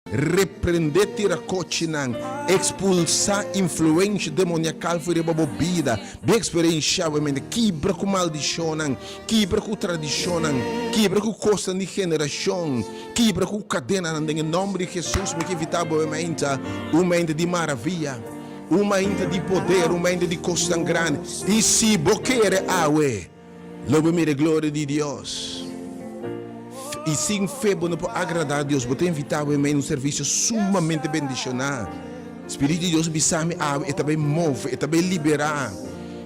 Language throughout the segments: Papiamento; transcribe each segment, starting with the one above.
Reprendé tirakochinan, ekspulsá influensha demoniakal for riba bo bida. Bin eksperenshá bo mente. Kibra ku maldishonnan, kibra ku tradishonnan, kibra ku kosnan di generashon, kibra ku kadenanan den e nòmber di Hesus. Mi ke invitá bo e mainta, un mainta di maravia, un mainta di poder, un mainta di kosnan grandi. I si bo kere awe, Lo bo mira e gloria di Dios. I sin fe bo no por agradá Dios. Bo ta invitá bo mei un servisio sumamente bendishoná. Spiritu di Dios bisa mi awe, e ta bai move, e ta bai liberá,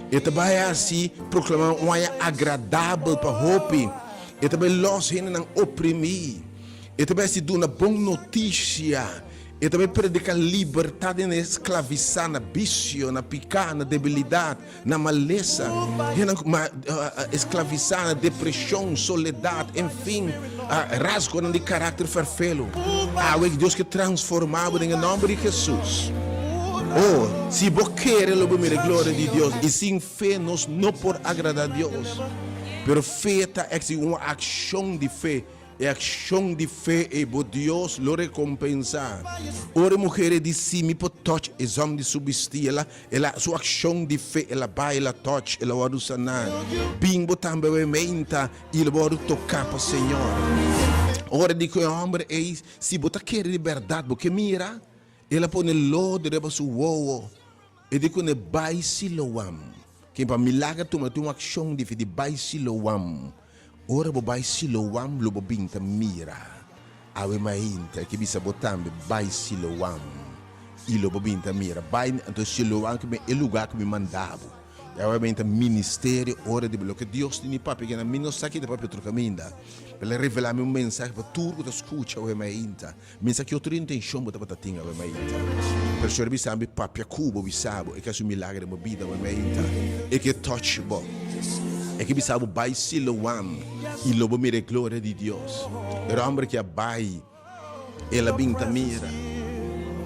e ta bai hasi proklamá un aña agradabel pa hopi, e ta bai lòs hendenan oprimí, e ta bai hasi duna bon notisia, e ta bai prediká libertat den e sklavisá na bisio, na piká, na debilidat. Na malesa, hendenan ku esklavisá na depreshon, soledat, enfin, rasgonan di karakter ferfelu. Awe Dios ke transformá bo den e nòmber di Hesus. Oh, si bo kere lo bo mira e gloria di Dios. I sin fe nos no por agradá Dios. Pero fe ta eksigi un akshon di fe. E akshon di fe ei bo Dios lo rekompensá. Ora e muher e di si mi por touch e zòm di su bistí, el a, el a, su akshon di fe, el a bai, el a touch, el a wòrdu saná. Bin bo tambe awe meinta i lo wòrdu toká pa Señor. Ora di ku e hòmber ei, si bo ta kere di bèrdat bo ke mira, el a pone lodo riba su wowo. E di ku ne bai Siloam. Ken pa milager tuma tin un akshon di fe di bai Siloam. Ora bo bai Siloam lo bo bin ta mira. Awe mainta e ke bisa bo tambe bai Siloam i lo bo bin ta mira. Bai anto Siloam ke e lugar ku mi manda bo. I awe mainta ministerio ora di loke Dios tin di papia ke na mi no sa ke ta papia otro kaminda. Pero el a revela mi un mensahe pa tur ku ta skucha awe mainta. Mi sa ki otro intencion bo tabata tin awe mainta. Pero Señor a bisa mi papia cu bo, bisa bo e ke haci un milagro den bo bida awe mainta. E ke touch bo. E ke bisa bo bay Siloam y lo bo mira e gloria di Dios. E homber ki a bay, el a bin ta mira.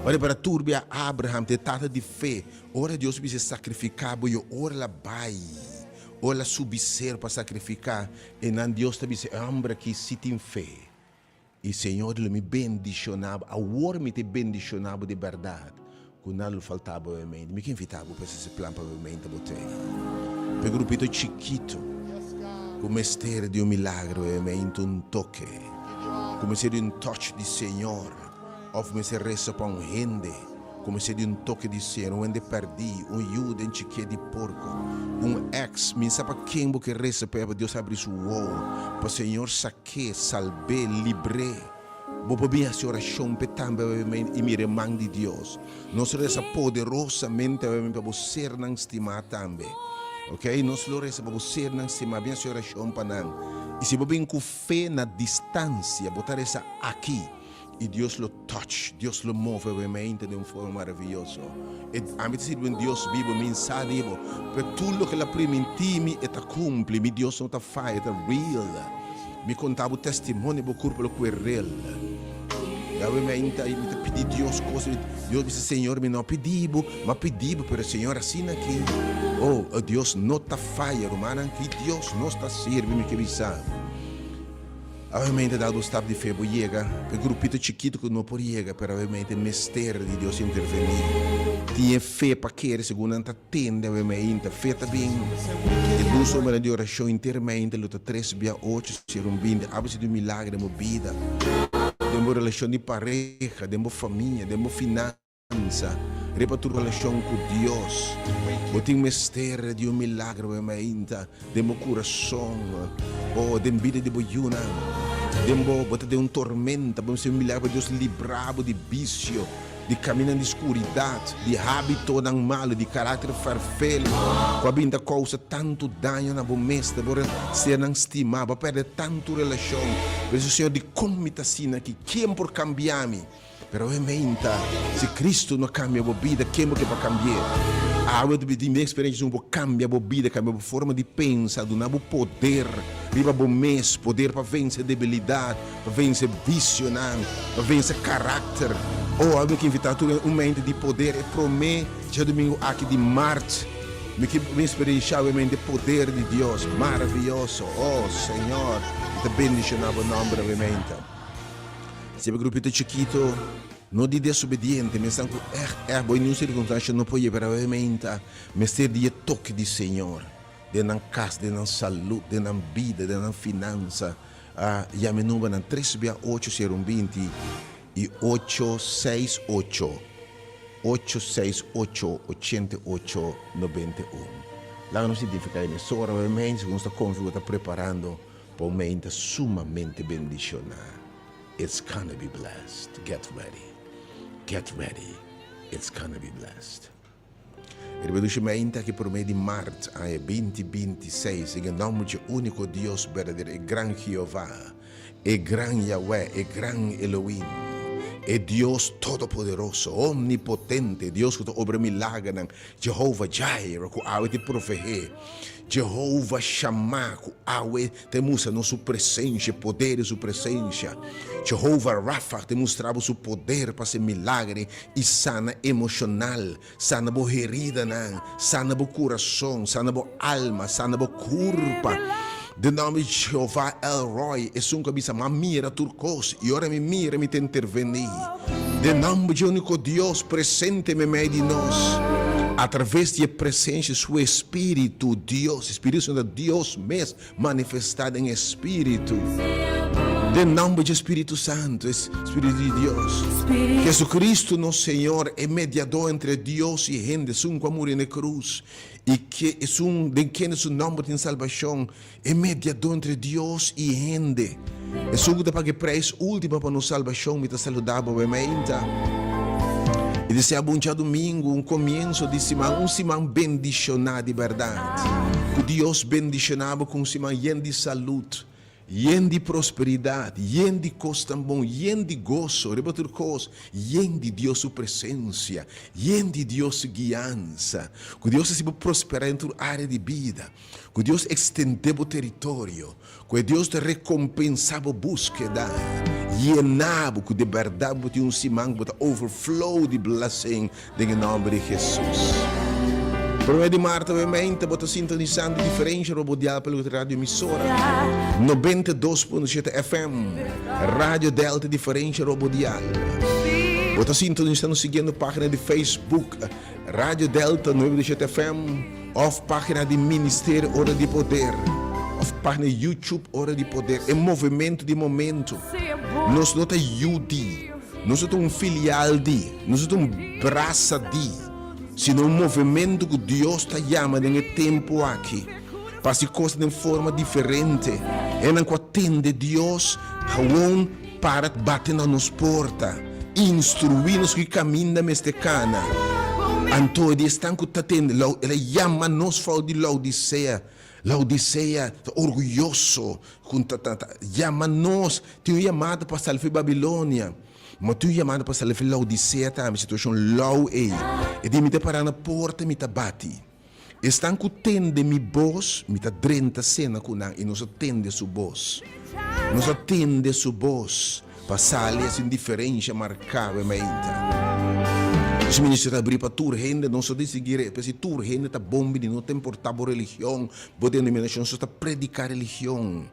Ora para tur bia Abraham ta e tata di fe. Ora Dios bisa sacrifica bo yo, ora el a bay, ora el a subi cero pa sacrifica, e nan Dios ta bisa e homber aki si tin fe. I Señor lo mi bendishoná bo, awor mi ta bendishoná bo di bèrdat, ku nada lo faltá bo e mente. Mi ke invitá bo pa hasi ese plan pa bo mente bo tei. Pa e grupito chikitu ku mester di un milagro e mente, un toke, ku mester di un touch di Señor, òf mester resa pa un hende. Como si di un toke di ser, un hende perdí, un yu den chiké di porko, un ex, mi sa pa ken bo ke resa p'e pa Dios habri su wowo, pa Señor sak'é, salb'é, libr'é. Bo por bin hasi orashon p'e tambe awe i mira e man di Dios. Nos resa poderosamente awe pa bo sernan stimá tambe. Ok, nos lo resa pa bo sernan stimá, bin hasi orashon pa nan. I si bo bin ku fe na distansia, bo ta resa aki. I Dios lo touch, Dios lo move awe mainta den un forma maraviyoso. E ami ta sirbi un Dios bibo, mi sa di bo, pero tur loke el a priminti mi, e ta cumpli. Mi Dios no ta faya, e ta real. Mi conta bo testimonio, bo curpa lo cue real. I awe mainta mi ta pidi Dios cos, Dios bisa, Señor, mi no a pidi bo, mi a pidi bo, pero Señor asina aki, oh, Dios no ta faya, rumannan, ki Dios nos ta sirbi, mi ke bisa. Awemente dal bo stap di fe bo yega pa e grupito chikito ku no por yega pero awemente mester di Dios intervení. Tin e fe pa kere segun nan ta tende awemente. Fe ta bin. E dus hombernan di orashon intermente lo ta tres bia ocho sera un binte. Abo si di un milagro den bo bida, den bo relashon di pareha, den bo famia, den bo finansa. Pensa riba tu relashon ku Dios. Bo tin mester di un milagro e mainta den bo kurason o den bida di bo yunan. Den bo, bo ta den un tormenta, bo mester un milagro pa Dios libra bo di bisio, di kaminnan di skuridat, di hábitonan malu, di karakter ferfelu ku a bin ta kousa tantu daño na bo mes, na bo sernan stimá. Bo a pèrdè tantu relashon. Pensa, Señor, dikon mi ta asina aki? Ken por kambia mi? Pero awe meinta, si Cristo no cambia bo bida, ken bo ke pa cambi'é? Awe ta di mi experiencia bo cambia bo bida, cambia bo forma di pensa, duna bo poder riba bo mes, poder pa vence debilidad, pa vence vicionan, pa vence caracter. Oh, awe mi ke invita tur un mente di poder e prome djadomingo aki di maart. Mi ke mi experiencia awe mente poder di Dios maraviyoso. Oh, Señor, mi ta bendiciona bo nomber awe meinta. Siempre grupito chikito, no di desobediente, mesnan ku ègt ègt bo niun sirkunstansha no por yega, pero awe meinta mester di e toke di Señor den nan kas, den nan salud, den nan bida, den nan finansa. A yama e numbernan tres bia ocho sero un binti i ocho seis ocho, ocho seis ocho, ochenta i ocho, nobenta i un. Laga nos identifiká e mesora awe meinta segun nos ta konfia ku bo ta preparando pa un meinta sumamente bendishoná. It's gonna be blessed. Get ready. Get ready. It's gonna be blessed. E riba dushi meinta aki promé di mart aña binti binti seis, den e nòmber dje úniko Dios berdadero, e gran Jehová, e gran Yahweh, e gran Elohim, e Dios todopoderoso, omnipotente, Dios ku ta obra milagernan, Jehovah Jireh, ku awe ta proveé, Jehovah Shammah, ku awe ta mustra nos su presensia, e poder di su presensia, Jehovah Rapha, ta mustra bo su poder pa hasi milagre i sana emoshonal, sana bo heridanan, sana bo kurason, sana bo alma, sana bo kurpa. Den nòmber di Jehová El Roi, esun ku a bisa, M'a mira tur kos, i ora mi mira, mi ta intervení. Den nòmber dje úniko Dios presente meimei di nos, atraves di e presensia di Su Espíritu, Dios, e Spiritu Santu ta Dios mes manifestá den e Spiritu. Den nòmber dje Spiritu Santu, e Spiritu di Dios. Jesucristo nos Señor, e mediadó entre Dios i hende, esun ku a muri na e krus, i ke esun den kende su nòmber tin salbashon, e mediadó entre Dios i hende, esun ku ta paga e preis último pa nos salbashon, mi ta saludá bo awe mainta. I deseá bo un djadumingu, un komienso di siman, un siman bendishoná di bèrdat. Ku Dios bendishoná bo ku un siman yen di salud, Yen di prosperidat, yen di kosnan bon, yen di goso, riba tur kos, yen di Dios su presensia, yen di Dios su guiansa. Ku Dios hasi bo prosperá den tur área di bida. Ku Dios ekstendé bo teritorio. Ku e Dios ta rekompensá bo búskeda. Yená bo ku di bèrdat bo tin un siman ku bo ta overflow di blessing Den e nòmber di Hesus. Promé di mart awe meinta bo ta sintonisando Diferensha Robo Dial pa loke ta radio emisora 92.7 FM Radio Delta Diferensha Robo Dial. Bo ta sintonisando siguiendo página di Facebook Radio Delta 97 FM òf página di Ministerio Ora di Poder òf página YouTube Ora di Poder. E movementu di momentu. Nos no ta yu di. Nos no ta un filial di, nos no ta un brasa di, sino un movementu ku Dios ta yama den e tempu aki pa hasi kos den forma diferente. Hendenan ku a tende Dios awon para bati na nos porta, instruí nos ku ki kaminda mester kana. Anto di esnan ku ta tende, el a yama nos for di Laodisea. Laodisea ta orguyoso ku ta ta yama nos. Tin un yamada pa sali for Babilonia, ma tin un yamada pa sali for Laodisea tambe, situashon lou ei. E di, Mi ta pará na porta i mi ta bati. Esnan ku tende mi bos, mi ta drenta sena ku nan, i nos a tende su bos. Nos a tende su bos. Pa sali es un diferensha marká we mainta. Nos ministerio ta abrí pa tur hende, nos no ta sigui re, p'esei tur hende ta bon bini, no ta importá bo religion, bo denominashon, nos ta prediká religion.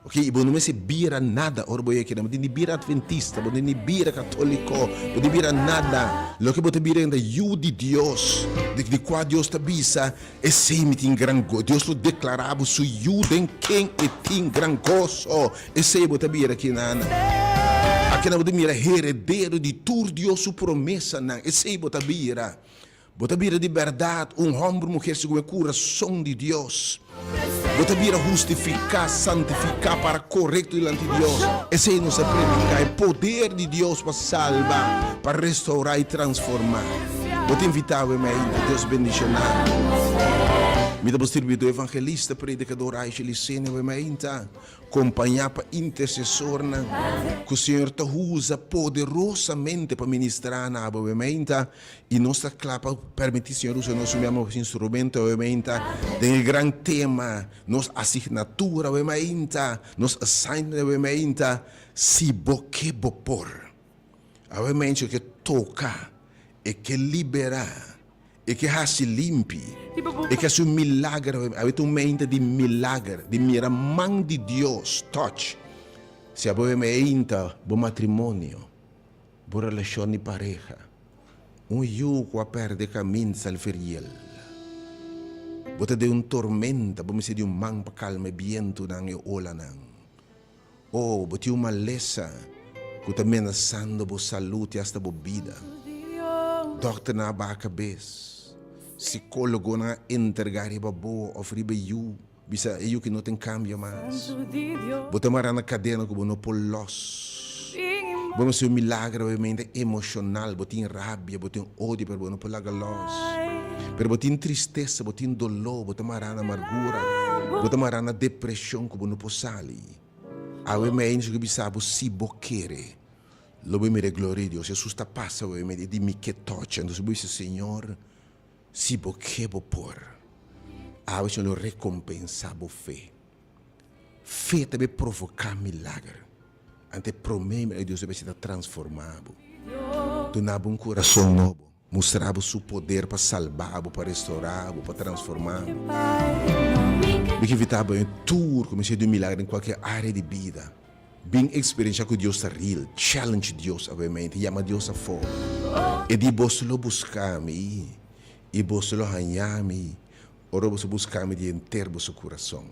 Ok, i bo no mester bira nada ora bo yega keda, bo tin di bira adventista, bo tin di bira katoliko, bo tin bira nada. Loke bo ta bira ta yu di Dios, di kua Dios ta bisa, Esei mi tin gran goso. Dios lo deklará bo su yu den ken e tin gran goso. Esei bo ta bira kinan. Akinan bo ta mira heredero di tur Dios su promesanan. Esei bo ta bira. Bo ta bira di bèrdat un hòmber muher segun e kurason di Dios. Bo ta bira hustifiká, santifiká, para korekto dilanti Dios. Esei nos a prediká, e poder di Dios pa salba, pa restourá i transformá. Bo ta invitá awe mainta. Dios bendishoná bo. Mi ta bo sirbidó evangelista, predikador Aisha Licenia awe mainta, kompañá pa intersesornan ku Señor ta usa poderosamente pa ministrá na abo awe mainta. I nos ta kla pa permití Señor usa nos mesmo instrumento awe mainta den e gran tema, nos asignatura awe mainta, nos assignment awe mainta, Si bo ke bo por. Awe mainta e ke toka, e ke liberá, e ke hasi limpi, e ke hasi un milager awe. Awe ta un mainta di milager, di mira man di Dios touch. Si abo e meinta bo matrimonio, bo relashon di pareha, un yu ku a pèrdè kaminda sali feriel. Bo ta den un tormenta, bo mester di un man pa kalma e bientunan, e olanan. O bo tin un malesa ku ta menasando bo salud i asta bo bida. Dòkternan a baha kabes, sikólogonan a entregá riba bo òf riba e yu, bisa e yu ki no tin kambio mas. Bo ta mará na kadena ku bo no por lòs. Bo mester un milager obviamente emoshonal, bo tin rabia, bo tin odio pero bo no por laga lòs. Pero bo tin tristesa, bo tin doló, bo ta mará na amargura, bo ta mará na depreshon ku bo no por sali. Awe mei su ke bisa bo si bo kere lo bo mira e gloria di Dios. Hesus ta pasa awe mei e di mi ke tocha. Entonces bo bisa Señor si bo ke bo por. Awe Señor lo rekompensa bo fe. Fe ta be provoká milager. Ante e promé milager Dios ta be ta transformá bo. Duna bo un kurason nobo. Mustra bo su poder pa salba bo, pa restorá bo, pa transformá bo. Mi ke invitá bo en tur ku mester di un milager den kualke área di bida. Bin eksperenshá ku Dios ta real. Challenge Dios awemente. Yama Dios afó. E di boso lo buska mi i boso lo haña mi ora boso buska mi di henter boso kurason.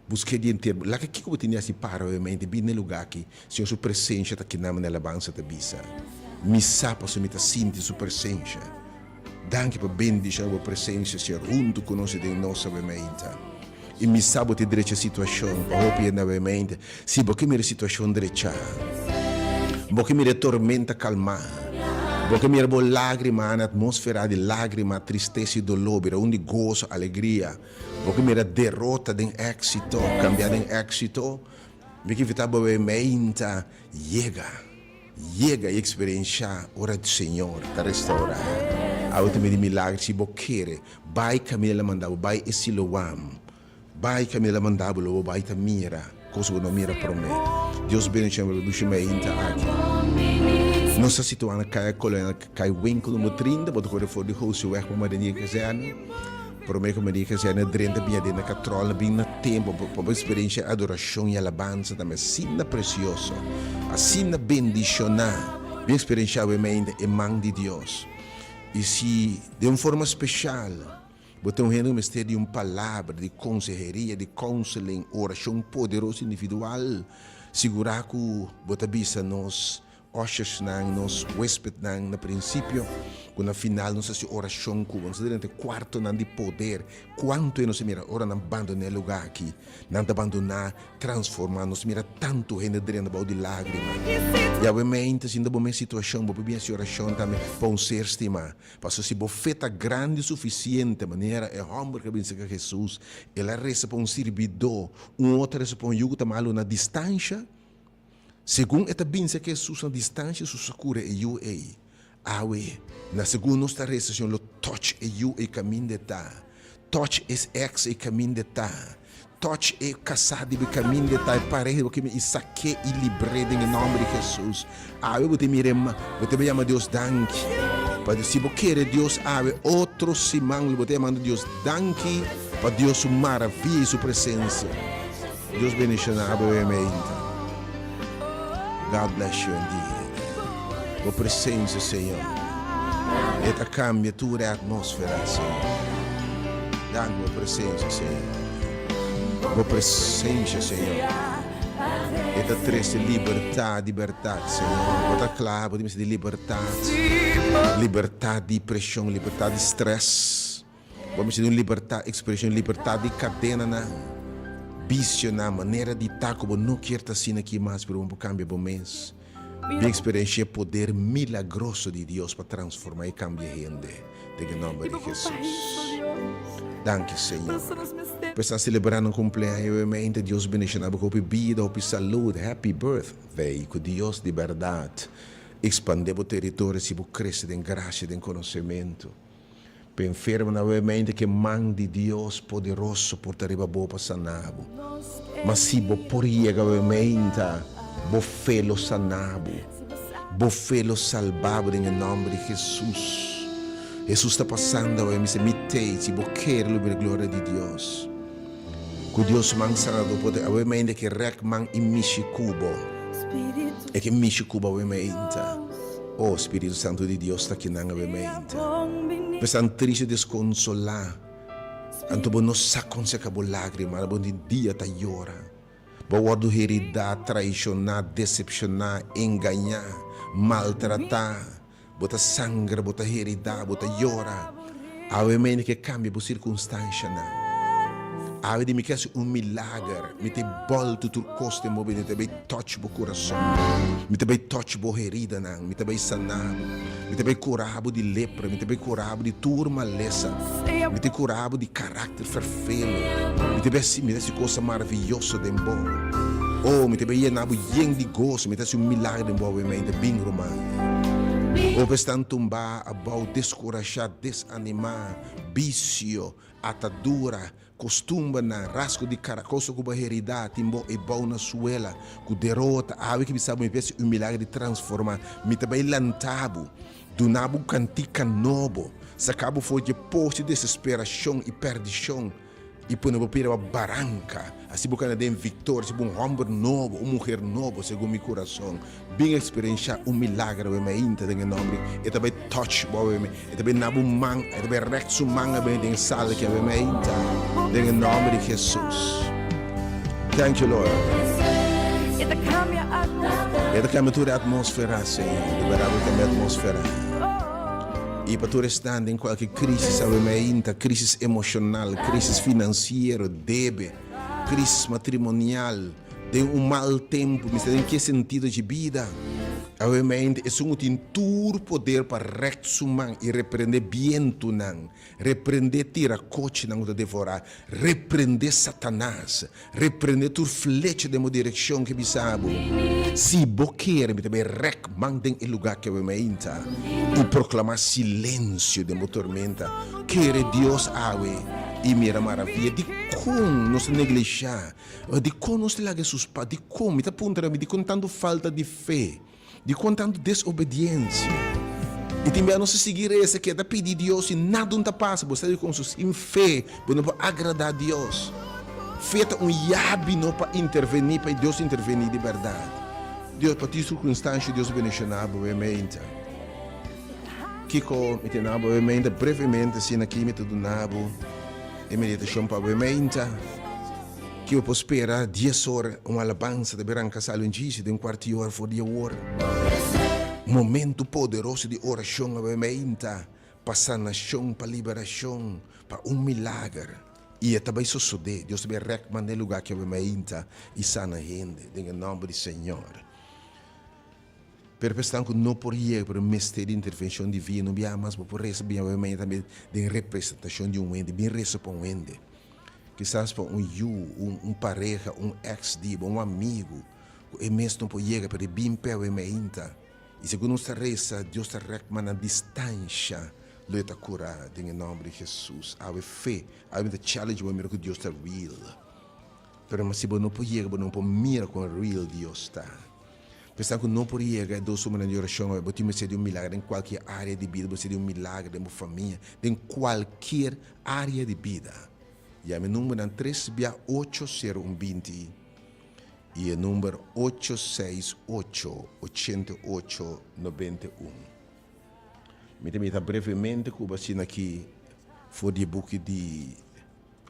Busk'é di henter. Laga kiko bo tene hasi para awemente. Bin na e lugá aki. Señor su presensha ta kina mi na alabansa ta bisa. Mi sa pasobra mi ta sinti su presensha. Danki pa bendiciona bo presencia, Señor, hunto cu nos y den nos awemente. Y mi sa bo ta drecha situacion pa hopi hende awemente. Si bo ke mira e situacion drecha, bo ke mira e tormenta calma, bo ke mira bo lagrima, na atmosfera di lagrima, tristesa y dolor bira un di goso, alegria, bo ke mira derota den exito, cambia den exito, mi ke invita bo awemente yega. Yega y experiencia ora Señor ta restaura. Awe ta mira milagro si bo kere. Bay caminda el a manda bo, bay e Siloam. Bay caminda el a manda bo, lo bo bay ta mira cos bo no mira prome. Dios bendicion bo dushi mainta aki. Nos ta situa na Kaya Kolonel Kai Winkel numero 30, bo ta kore for di Hosiweg pa Maria Kazerne. Prome ku Maria Kazerne drenta biña den na katròl na bin na tempu pa bo eksperensia adorashon i alabansa tambe asina presioso, asina bendishoná. Bin eksperenshá bo mente e man di Dios. I si den un forma speshal bo ta un hende ku mester di un palabra di konseheria, di counseling, orashon poderoso individual, sigurá ku bo ta bisa nos Ushersnan, nos huespednan na prinsipio, ku na final nos hasi orashon ku bo. Nos ta drenta e kuartonan di poder. Kuantu e nos a mira ora nan bandoná e lugá aki? Nan ta bandoná, transformá. Nos mira tantu hende drenta bou di lágrima. Yahweh meinta sinta bo mes situashon, bo por bin hasi orashon tambe pa un ser stimá. Pasobra si bo fe ta grandi sufisiente, manera e hòmber ku a bin serka Hesus, el a resa pa un sirbidó, un otro a resa pa un yu ku ta malu na distansha. Segun e ta binse ku Hesus na distansha, Hesus a kura e yu ei. Awe, na segun nos ta resa, Señor lo touch e yu ei kaminda e ta. Touch es ex ei kaminda e ta. Touch e kasá di bo kaminda e ta, e pareha di bo kaminda i sak'é i libr'é den e nòmber di Hesus. Awe bo ta mira e ma, bo ta yama Dios danki. Pa si bo kere Dios awe, otro siman lo bo ta yamando Dios danki pa Dios su maravia i su presensia. Dios bendiciona bo e meinta. God bless you indeed. Bo presencia, Señor, e ta cambia tur e atmósfera, Señor. Danki bo presencia, Señor. Bo presencia, Señor, e ta trece libertad di berdad, Señor. Bo ta cla, bo tin mester di libertad. Libertad di presion, libertad di stress. Bo mester di un libertad, expresion, libertad di cadenanan, bicionan, manera di ta cu bo no kier ta asina aki mas, pero bo por cambia bo mes. Bin experiencia e poder milagroso di Dios pa transforma y cambia hende, den e nomber di Jesus. Danki Señor. Pa esnan celebrando un cumpleaños awe mente, Dios bendiciona bo cu hopi bida, hopi salud. Happy birthday, cu Dios di berdad expande bo territorio si bo crece den gracia, den conocemento. P'e enfermonan awe mente ku e man di Dios poderoso por ta riba bo pa sana bo. Ma si bo por yega awe mente, bo fe lo sana bo. Bo fe lo salba bo den e nòmber di Hesus. Hesus ta pasando awe, mi sa, Mi t'ei, si bo kere lo bira gloria di Dios. Ku Dios man sanadó poder awe mainta ke rèk man i mishi ku bo. E ke mishi ku bo awe mainta. Oh, Spiritu Santu di Dios ta kinan awe mainta. Bo esnan tristu deskonsolá, anto bo no sa kon seka bo lágrima, bo tin dia ta yora. Bo a wòrdu heridá, traishoná, desepshoná, engañá, maltratá. Bo ta sangra, bo ta heridá, bo ta yora. Awe mene ke kambia bo sirkunstanshanan. Awe di mi ke hasi un milager. Mi ta bòltu tur kos den bo bida. Mi ta bai touch bo kurason. Mi ta bai touch bo heridanan. Mi ta bai sana bo. Mi ta bai kura bo di lepra. Mi ta bai kura bo di tur malesa. Mi ta kura bo di karakter ferfelu. Mi ta bai hasi, mi ta hasi kosa maraviyoso den bo. Oh, mi ta bai yena bo yen di goso. Mi ta hasi un milager den bo awe mene. Bin, ruman. Hopi esnan tumbá abou, deskurashá, desanimá, bisio, atadura, kostumbernan, rasgo di kara, kosa ku bo a heridá, tin bo ebou na suela, ku derota. Awe ki bisa bo, mi p'e hasi un milager di transformá. Mi ta bai lantá bo, duna bo un kantika nobo, saka bo for dje pos di desesperashon i pèrdishon. I pone bo pie riba baranka, asi bo kanda den viktoria, si bo un hòmber nobo, un muher nobo segun mi kurason. Bin eksperenshá un milager awe mainta den e nòmber di. E ta bai touch bo awe, e ta bai na bo man, e ta bai rèk su man awe den e sala aki awe mainta, den e nòmber di Hesus. Thank you Lord. E ta kambia atmosfera. E ta kambia tur e atmosfera, Señor. Di bèrdat bo ta kambia atmosfera. I pa tur esnan den kualke krísis awe mainta, krísis emoshonal, krísis finansiero, debe, krísis matrimonial, den un mal tempu, mester den ke sentido dje bida, awe mainta esun ku tin tur poder pa rèk su man i reprendé bientunan, reprendé tirakochinan ku ta devorá, reprendé Satanas, Reprende tur flecha den bo direkshon ke bisa bo, Si bo kere, mi ta bai rèk man den e lugá ke bo meinta i proklamá silensio den bo tormenta. Kere Dios awe i mira maravia. Dikon nos ta neglishá? Dikon nos ta laga Hesus pa? Dikon? Mi ta puntra mi, dikon tantu falta di fe? Dikon tantu desobediensia? I tin bia nos ta sigui resa, keda pidi Dios i nada no ta pasa. Bo sa dikon? So sin fe bo no por agradá Dios. Fe ta un yabi no pa intervení, pa Dios intervení di bèrdat. Dios, pa tur sirkunstansha Dios a bendishoná bo e mente. Kiko mi ta duna bo e mente? Brevemente asina aki mi ta duna bo e meditashon pa bo e mente. Ki bo por spera dies or un alabansa ta bira ranka sali un djisi den kuarto i ora for di awor. Momento poderoso di orashon a meinta pa sanashon, pa liberashon, pa un milager. I e ta bai sosodé. Dios ta bai rèk man den lugá ki a meinta i sana hende den e nòmber di Señor. Pero pa esnan ku no por yega pero mester di intervenshon divino, un biaha mas bo por resa bin awe mainta tambe den representashon di un hende, bin resa pa un hende. Kisas pa un yu, un pareha, un eks di bo, un amigu ku e mes no por yega pero e bin p'e awe mainta. I segun nos ta resa, Dios ta rèk man na distansha lo e ta kurá den e nòmber di Hesus. Awe fe, awe mi ta challenge bo mira ku Dios ta real. Pero si bo no por yega bo no por mira kon real Dios ta. Pensá ku no por yega e dos homennan di orashon awe, bo tin mester di un milager den kualkier área di bida, bo mester di un milager den bo famia, den kualkier área di bida. Yama e numbernan tres bia ocho sero un binti i e number ocho seis ocho ochenta i ocho nobenta i un. Mi ta mita brevemente ku bo asina aki for di e buki di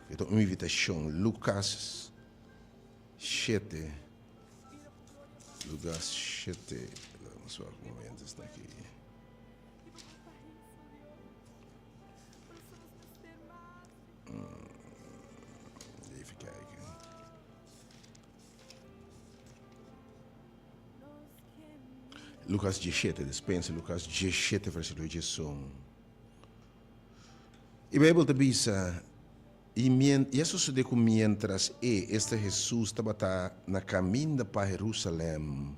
e ta un invitashon, Lukas shete. Lucas 7, vamos ver un momento, está aquí. Even kijken. Lucas 17, dispensa, Lucas 17, versículo 11. E Bijbel te bisa, I i a sosodé ku miéntras e, esta Hesus, tabata na kaminda pa Herusalèm,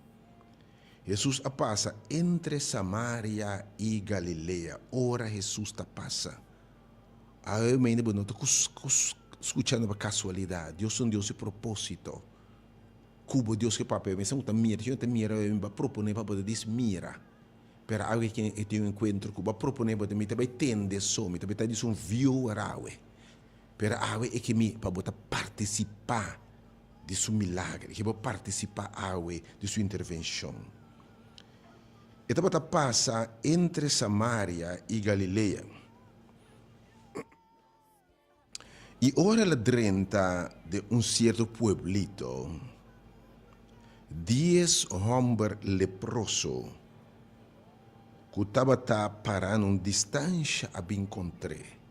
Hesus a pasa entre Samaria i Galilea. Ora Hesus ta pasa, awe mende bo no ta skuchando pa kasualidat. Dios ta un Dios di propósito. Ku bo Dios ke papia, mi sa ku ta mira, si bo ta mira, mi ba proponé pa bo ta dis mira. Pero awe ke e tin un enkuentro ku bo a proponé bo ta mi ta bai tende so, mi ta bai ta dis un viewer awe. Pero awe e ke mi pa bo ta partisipá di su milager, e ke bo partisipá awe di su intervenshon. E tabata pasa entre Samaria i Galilea. I ora el a drenta den un sierto pueblito, dies hòmber leproso ku tabata pará na un distansha a bin kontr'é.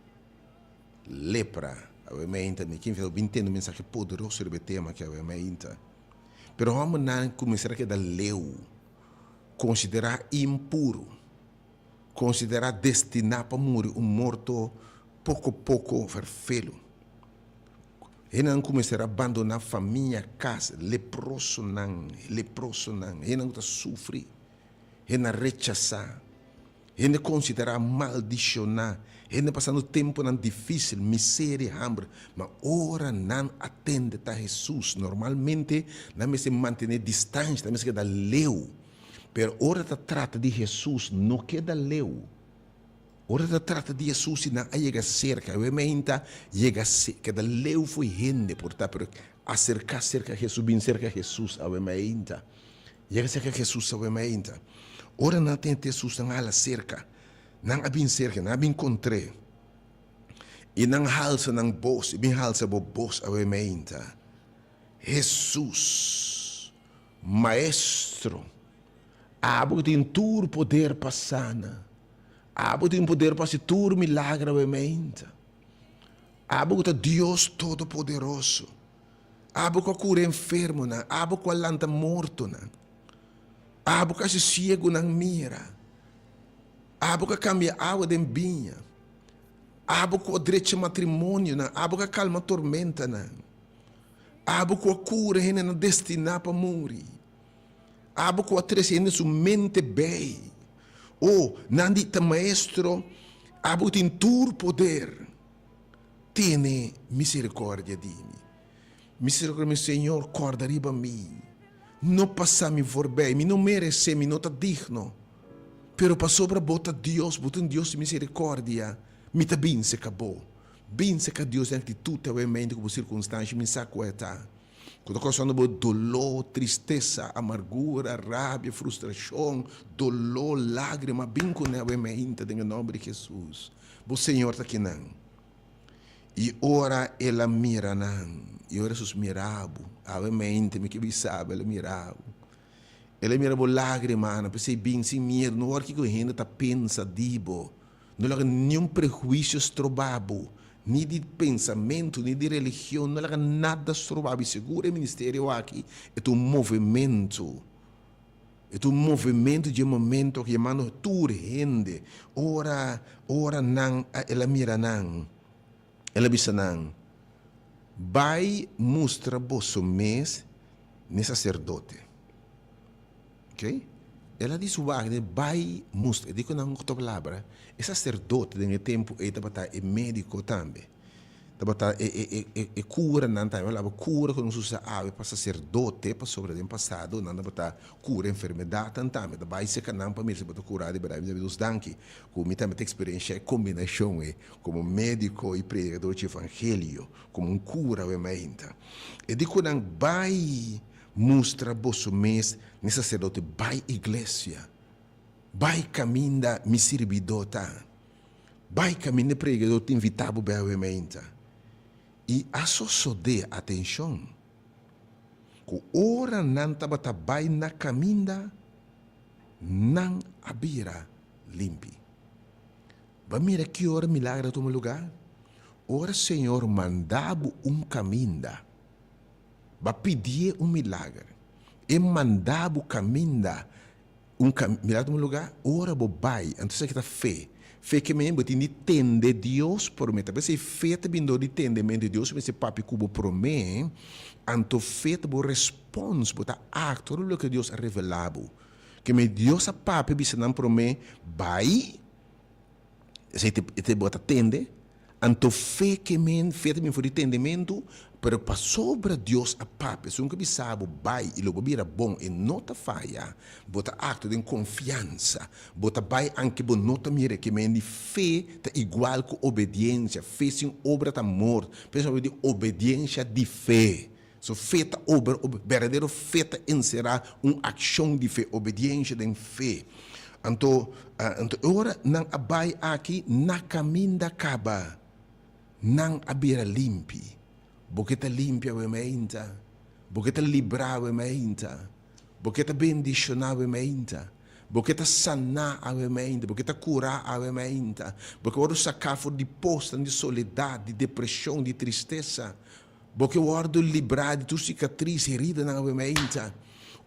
Lepra, awe meinta, mi kin bin tende un mensahe poderoso riba e tema aki awe meinta. Pero hòmbernan ku mester a keda leu, konsiderá impuru. Konsiderá destiná pa muri un morto poko poko ferfelu. Hendenan ku mester a bandoná famia, kas, leprosonan, leprosonan, hendenan ku ta sufri, hendenan rechasá, hende konsiderá maldishoná, hende pasando tempunan difísil, miseria, hamber. Ma ora nan a tende ta Hesus, normalmente nan mester mantené distansha, nan mester keda leu. Pero ora ta trata di Hesus, no keda leu. Ora ta trata di Hesus, si nan a yega serka, e meinta yega keda leu fo'i hende por ta, pero aserka serka Hesus, bin serka Hesus awe meinta. Yega serka Hesus awe meinta. Ora nan a tende Hesus, nan a hala serka. Nan a bin serka, nan a bin kontr'é. I nan halsa nan bos, i bin halsa bo bos awe meinta. Hesus! Maestro, abo ku tin tur poder pa sana, abo ku tin poder pa hasi tur milager awe meinta, abo ku ta Dios Todopoderoso, abo ku a kura enfermonan, abo ku a lanta mortonan, abo ku a hasi siegunan mira, abo ku a kambia awa den biña, abo ku a drecha matrimonionan, abo ku a kalma tormentanan. Abo ku a kura hendenan destiná pa muri. Abo ku a trese hende su mente bei. O, nan di ta Maestro, abo ku tin tur poder, tene miserikordia di mi. Miserikordia mi, Señor, kòrda riba mi. No pasa mi forbei, mi no meresé, mi no ta digno. Pero pasobra bo ta Dios, bo ta un Dios di miserikordia, mi ta binse ka bo. Bin serka Dios den aktitut ta wei mente ku bo sirkunstansha mi sa ku e ta ku ta kousando bo doló, tristesa, amargura, rabia, frustrashon, doló, lágrima, bin ku ne wei mente den e nòmber di Hesus. Bo Señor ta kinan. I ora El a mira nan, i ora Hesus mira bo, awe mente mi ke bisa bo, El a mira bo. El a mira bo lágrimanan, p'esei bin sin miedu, no wòrdu kiko hende ta pensa di bo. No laga niun prehuisio stroba bo, ni di pensamentu, ni di religion, no laga nada stroba bo. I sigur e ministerio aki e ta un movementu, e ta un movementu dje momento aki yamando tur hende. Ora, ora nan a, el a mira nan, el a bisa nan, Bai mustra boso mes n'e saserdote. Ok. El a di su wak den bai mustra. E di ku nan otro palabra, e saserdote den e tempu ei tabata e médiko tambe. Tabata e e e e e kuranan tambe. Palabra kura ku nos usa awe pa saserdote, pasobra den pasado nan tabata kura enfermedatnan tambe. Ta bai serka nan pa mira si bo ta kurá di bèrdat. Mi ta bisa Dios danki ku mi tambe ta eksperenshá e kombinashon ei komo médiko i predikador dje evangelio, komo un kura awe mainta. E di ku nan bai Mustra boso mes n'e saserdote, bai iglesia, bai kaminda mi sirbidó ta, bai kaminda e predigadó ta invitá bo bai awe mainta. I a sosodé, atenshon, ku ora nan tabata bai na kaminda, nan a bira limpi. Bo a mira ki ora milagro a tuma lugá? Ora Señor manda bo un kaminda. Ba pidié un milager. E manda bo kaminda un ka mira un lugá, ora bo bai, anto esaki ta fe. Fe ke men bo tin di tende Dios promé. Ta p'esei fe ta bin dor di tendementu. Dios mester papia ku bo promé, anto fe ta bo respons, bo ta aktua riba loke Dios a revelá bo. Ke men Dios a papia bisa nan promé, bai, esei ta bo ta tende. Anto fe ke men, fe ta bin for di tendementu, pero pasobra Dios a papia, esun ku bisa bo bai i lo bo bira bon, e no ta faya. Bo ta aktua den konfiansa, bo ta bai anke bo no ta mira. Ke men di fe ta igual ku obediensia, fe sin obra ta mort. P'esei nos di obediensia di fe. So fe ta obra, berdadero fe ta enserá un akshon di fe, obediensia den fe. Anto, anto e ora nan a bai aki na kaminda kaba, nan a bira limpi. Bo ke ta limpia awe meinta? Bo ke ta librá awe meinta? Bo ke ta bendishoná awe meinta? Bo ke ta saná awe meinta? Bo ke ta kurá awe meinta? Bo ke wòrdu saká for di posnan di soledat, di depreshon, di tristesa? Bo ke wòrdu librá di tur sikatris, heridanan awe meinta?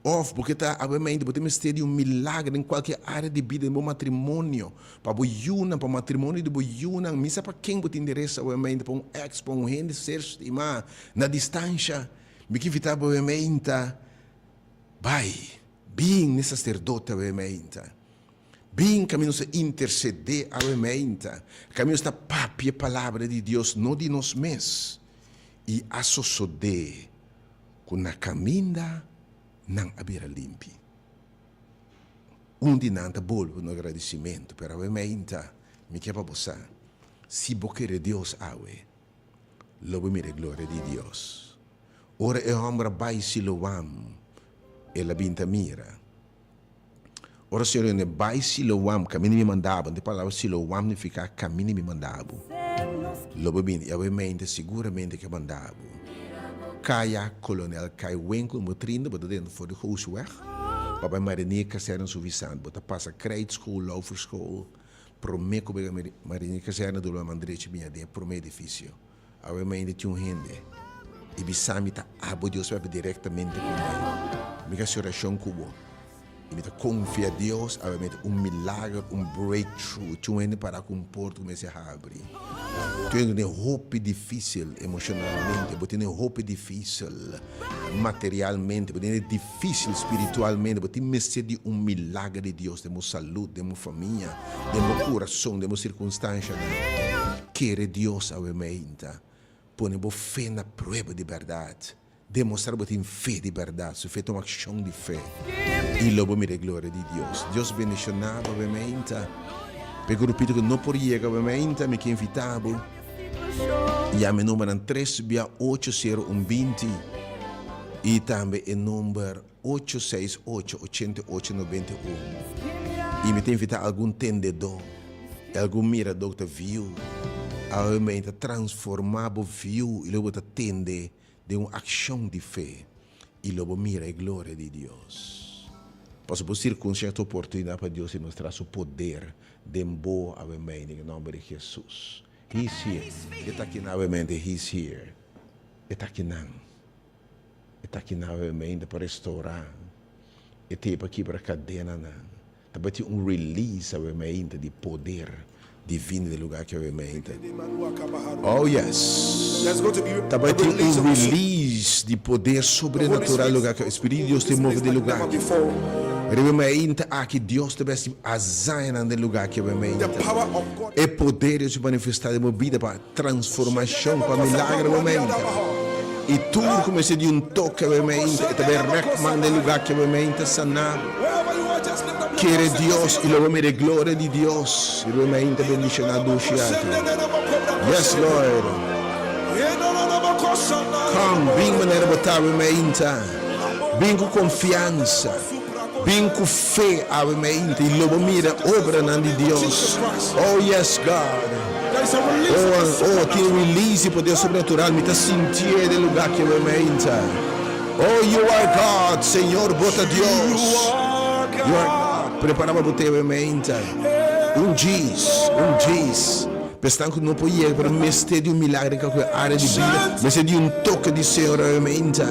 Òf bo ke ta awe meinta bo ta mester di un milager den kualke área di bida, den bo matrimonio, pa bo yunan, pa matrimonio di bo yunan? Mi sa pa ken bo tin interes awe meinta, pa un èks, pa un hende ser stimá na distansha. Mi ke invitá bo awe meinta, bai, bin n'e saserdote awe meinta. Bin kaminda nos ta intersedé awe meinta, kaminda nos ta papia e palabra di Dios, no di nos mes. I a sosodé ku na kaminda nan a bira limpi. Un di nan ta bolbe ku un agradisimentu, pero awe meinta mi ke pa bo sa, si bo kere Dios awe, lo bo mira e gloria di Dios. Ora e hòmber a bai Siloam, el a bin ta mira. Ora Señor yende, Bai Siloam, kaminda mi manda bo. Anto e palabra Siloam nifiká kaminda mi manda bo. Lo bo bini, i awe mente siguramente ke manda bo. Kaya Kolonel Kai Winkel number trinta, bo ta dentro for di Goosweg, pa bai Marinier Kazerne Suffisant. Bo ta pasa Krijtschool, Lauverschool, promé ku bo yega Marinier Kazerne dor bo man drechi bini aden e promé edifisio. Awe mainta tin un hende i bisa mi ta abo Dios papia directamente cu mi. Mi ka haci oracion cu bo i mi ta confia Dios awe mainta un milager, un breakthrough. Tin un hende para cu un porta cu mester habri. Tin un hende cu tin hopi dificil emocionalmente, bo tin hopi dificil materialmente, bo tin dificil spiritualmente, bo tin mester di un milager di Dios den bo salud, den bo famia, den bo curason, den bo circunstancianan. Kere Dios awe meinta. Pone bo fe na prueba di bèrdat. Demostrá bo tin fe di bèrdat. Su fe ta un akshon di fe. I lo bo mira e gloria di Dios. Dios bendishoná bo awe meinta. P'e grupito ku no por yega awe meinta, mi ke invitá bo. Yama e numbernan tres bia ocho sero un binti i tambe e number ocho seis ocho ochenta i ocho nobenta i un. I mi ta invitá algun tendedó i algun miradó ku ta viu awe mi ta transformá bo viu i lo bo ta tende den un akshon di fe i lo bo mira e gloria di Dios. Pasobra bo sirkunsiá ta oportunidat pa Dios demostrá su poder den bo awe mei den e nòmber di Hesus. He's here. E ta akinan awe mente. He's here. E ta akinan. E ta aki nuevamente pa restaurá. E ta pa kibra kadenanan. Ta bai tin un release nuevamente di poder divino den lugar aki nuevamente. Oh yes! Ta bai tin un release di poder sobrenatural lugar aki. Spiritu di Dios ta move den lugar aki. Riba mainta aki Dios ta bai hasi hazañanan den lugar aki nuevamente. E poder di Dios ta manifestá den bo bida pa. Transformashon pa milager momento. I tur ku mester di un toke momento, e ta bai rèk man den lugá ke momento saná. Kere Dios i lo bo mira e gloria di Dios riba e mainta bendishoná dushi aki. Yes, Lord. Kom, bin manera bo ta awe mainta. Bin ku konfiansa. Bin ku fe awe mainta i lo bo mira obranan di Dios. Oh, yes, God. Oh, oh, tin un release di poder sobrenatural. Mi ta sintié den lugá aki awe mainta. Oh, you are God, Señor, bo ta Dios. You are God. Prepará pa bo te awe mainta. Un djis, un djis. Pa esnan ku no por yega, pero mester di un milagro den kalke área di bida, mester di un toke di Señor awe mainta.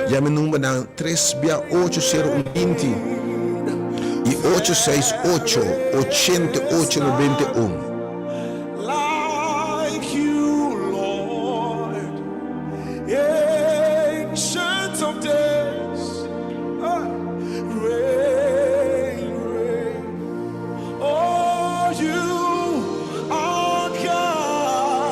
Yama e numbernan tres bia ocho sero un binti i ocho seis ocho ochenta i ocho nobenta i un. Like you, Lord, Ancient of days, reign, reign. Oh, you are God.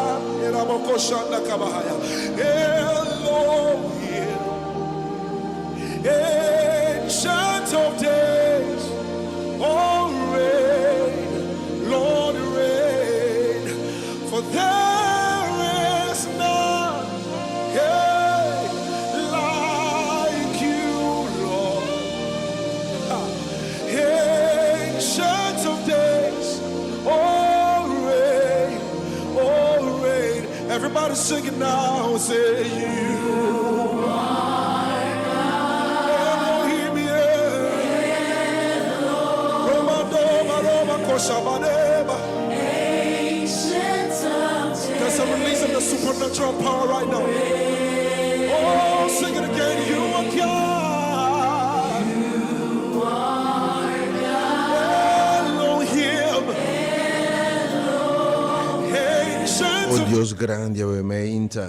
There is none, hey, like you, Lord. Ancient of days, oh reign, oh reign. Everybody sing it now, say you are Elohim, yeah. Roma, Doma, Roma, Koshabadeba. There's a release of the supernatural power right now. Oh, sing it again. You are God. Elohim. Ancient O of Dios grandi, awe mainta.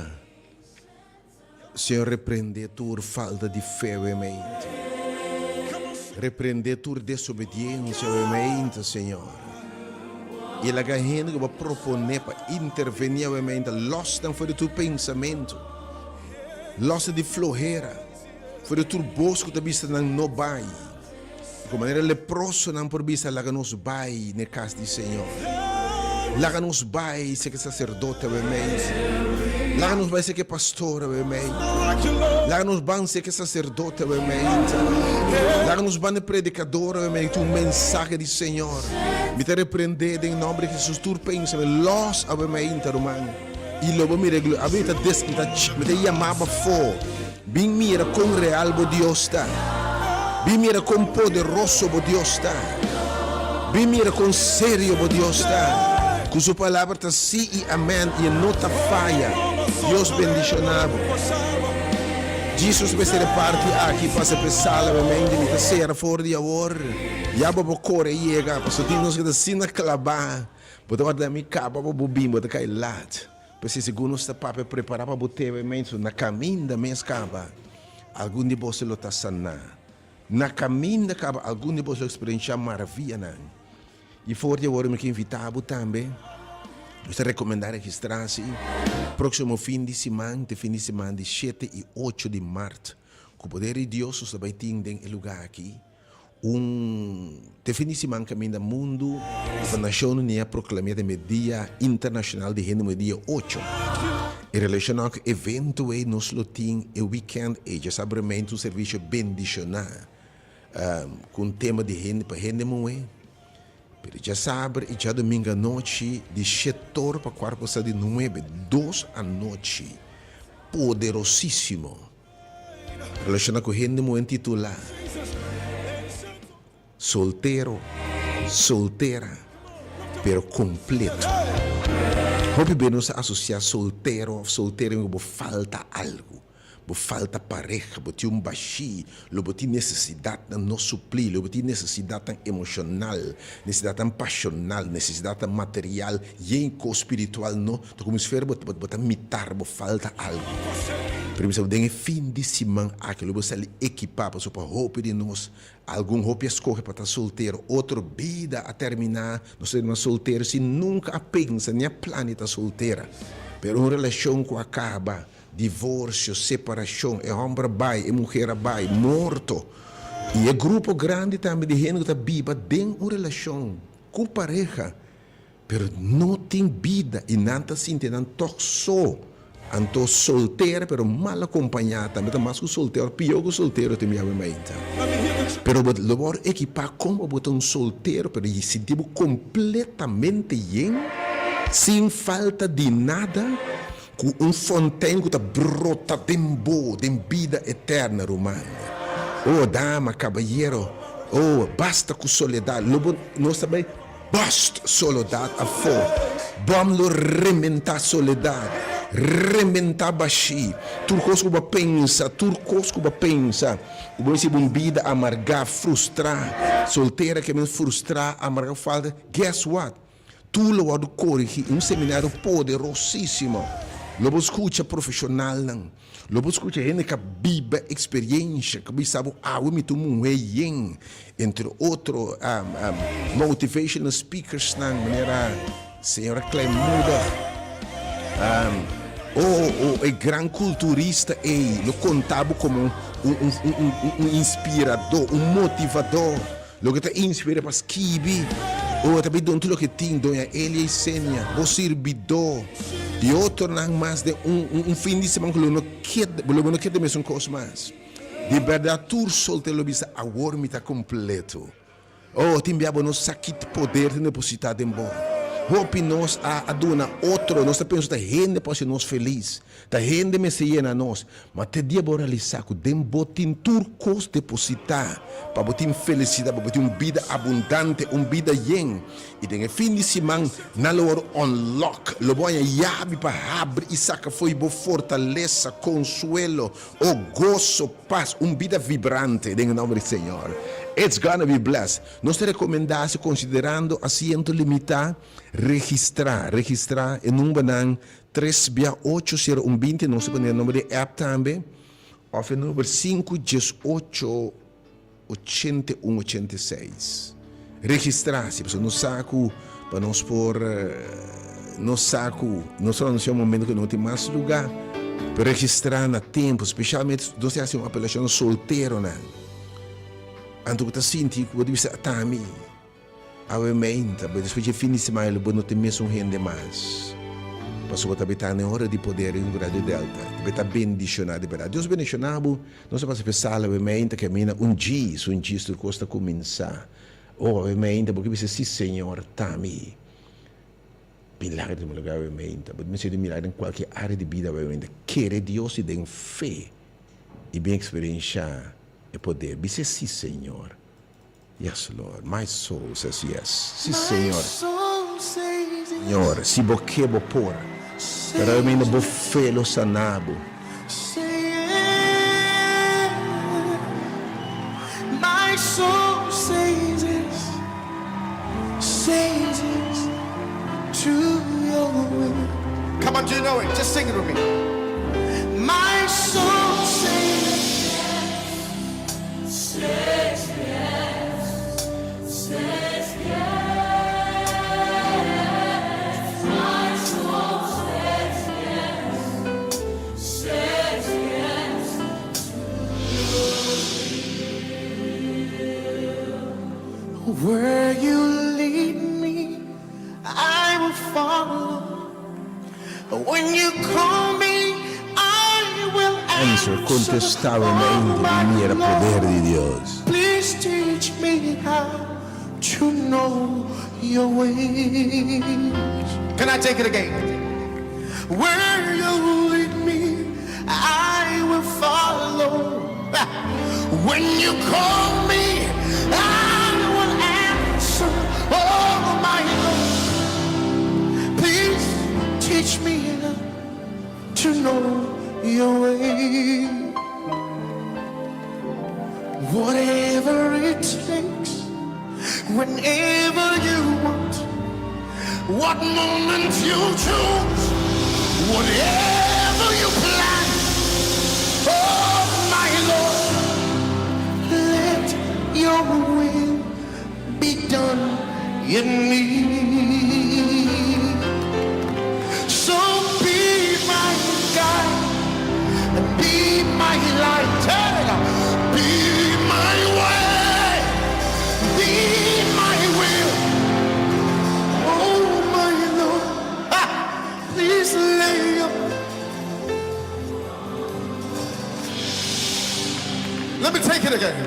Señor, reprende tur falta di fe, awe mainta. Reprende tur desobediencia, awe mainta, Señor. I laga hende ku bo a proponé pa intervení awe mainta, lòs nan for di tur pensamentu, lòs nan di flohera, for di tur bos ku ta bisa nan no bai. I ku manera leprosonan por bisa, Laga nos bai n'e kas di Señor. Laga nos bai serka e saserdote awe mainta. Laga nos bai serka e pastor awe mainta. Laga nos ban serka e saserdote awe mainta. Laga nos ban n'e predikador awe mainta ku tin un mensahe di Señor. Mi ta reprendé den nòmber di Hesus tur pensamentu lòs awe mainta, ruman. I lo bo mira e gloria. Awe mi ta des, mi ta, mi ta yamá bo afó. Bin mira kon real bo Dios ta. Bin mira kon poderoso bo Dios ta. Bin mira kon serio bo Dios ta. Ku su palabra ta sí i amèn i e no ta faya. Dios bendishoná bo. Jesus mester e parti aki pasa p'e sala meimei di mi ta sera for di awor. Ya bo por kore yega pasobra tin nos ku ta asina klabá. Bo ta warda mi kaba pa bo bin bo ta kai lat. P'esei segun nos ta papia prepará pa bo tebe mensu na kaminda mes kaba algun di boso lo ta saná. Na kaminda kaba algun di boso lo eksperenshá maravianan. I for di awor mi ke invitá bo tambe. Nos ta rekomendá registrá si próksimo fin di siman, te fin di siman di shete i ocho di mart. Ku poder di Dios nos ta bai tin den e lugá aki un te fin di siman kaminda mundu pa Nashon Uní a proklamia den e Dia Internashonal di Hende Muhé dia ocho. I relashoná ku evento ei nos lo tin e wikènt ei djasabremento un servisio bendishoná ku un tema di hende pa hende muhé. Pero djasaber i djadomingo anochi di shetor pa kuart pasá di nuebe, dos anochi poderosísimo relashoná ku hende muhé titulá Soltero, soltera, pero kompleto. Hopi bes nos ta asosiá soltero òf soltera ku bo falta algu. Bo falta pareha, bo tin un bashí, lo bo tin nesesidatnan no suplí, lo bo tin nesesidatnan emoshonal, nesesidatnan pashonal, nesesidatnan material, yen kos spiritual no, ta komo si fuera bo bo ta mitar, bo falta algu. Pero mi sa den e fin di siman aki lo bo sali ekipá, pasobra pa hopi di nos, algun hopi a skohe pa ta soltero, otro bida a terminá, nos ta mas soltero sin nunka a pensa ni a plania ta soltera, pero un relashon ku a kaba, Divorcio, separacion, e homber a bai, e muher a bai, morto. Y e grupo grandi tambe di hende cu ta biba den un relacion cu pareha, pero no tin bida y nan ta sinti nan toch so. Anto soltera pero mal acompaña tambe ta mas cu soltero, pio cu soltero tin biaha mainta. Pero bo lo worde equipa con pa bo ta un soltero pero y sinti bo completamente yen, sin falta di nada. Ku un fontein ku ta brota den bo, den bida eterna, ruman. Oh, dama, kabayero, oh, basta ku soledat. Lo bo, nos ta bai bust soledat afó. Bòm lo rementá soledat, rementá bashí. Tur kos ku bo a pensa, tur kos ku bo a pensa, ku bo mester un bida amargá, frustrá, soltera ke men frustrá, amargá, falta, guess what? Tur lo wòrdu korigí un seminario poderosísimo. Lo bo skucha profeshonalnan, lo bo skucha hende ku a biba eksperiensha, ku a bisa bo awe mi ta un muhé yen, entre otro motivational speakersnan manera señora Kleinmoedig, o e gran kulturista ei lo konta bo komo un inspiradó, un motivadó. Loke ta inspira pa skibi. O ta bin duna tur loke tin, Doña Elia i Senia, bo sirbidó, i otronan mas den un un fin di siman ku lo no keda, lo bo no keda mesun kos mas. Di bèrdat tur soltero lo bisa, Awor mi ta kompleto. Oh, tin bia bo no sa ki poder ta depositá den bo. Hopi nos a a duna otro, nos ta pensa ta hende por hasi nos felis, ta hende mester yena nos. Ma te dia bo realisá ku den bo tin tur kos depositá pa bo tin felisidat, pa bo tin un bida abundante, un bida yen. I den e fin di siman nan lo wòrdu unlock, lo bo haña yabi pa habri i saka fo'i bo fortalesa, konsuelo, o goso, pas, un bida vibrante den e nòmber di Señor. It's gonna be blessed. Nos ta rekomendá si konsiderando asiento limitá, registrá, registrá e numbernan tres bia ocho sero un binti, nos ta pone e number di app tambe, òf e number sinku diesocho 81 86. Registrá si, pasobra nos sa ku pa nos por nos sa ku nos ta anunsiá un momento ku no tin mas lugá, pero registrá na tempu, spesialmente nos ta hasi un apelashon na solteronan, anto ku ta sinti ku bo ta bisa ata mi. Awe meinta, bo despues dje fin di semana lo bo no tin mesun hende mas. Pasobra bo ta bita den ora di poder riba Radio Delta. Ta bita bendiciona di berdad. Dios bendiciona bo. Nos a pasa p'e sala awe meinta caminda un djis, un djis tur cos ta cuminsa. Oh, awe meinta bo ke bisa si Señor ta mi. Milagro ta lugar awe meinta. Bo mester di milagro den cualkier area di bida awe meinta. Kere Dios y den fe y bin experiencia e poder. Bisa si Señor. Yes Lord, my soul says yes. Si Señor. Señor, si bo ke bo por. Pero awe meinda bo fe lo sana bo. Come on, do you know it? Just sing it with me. My soul says Where you lead me, I will follow. When you call me, I will Answer, answer. Contesta bo Oh, mente my di mira poder Lord, di Dios. please teach me how to know your ways. Can I take it again? Where you lead me, I will follow. When you call me, I will answer. Oh, my Lord, please teach me to know your way. Whatever it takes, whenever you want, what moment you choose, whatever you plan, oh my Lord, let your will be done in me. So be my guide and be my light, hey, be my way, be my will. Oh my Lord, ah, please lay your. Let me take it again.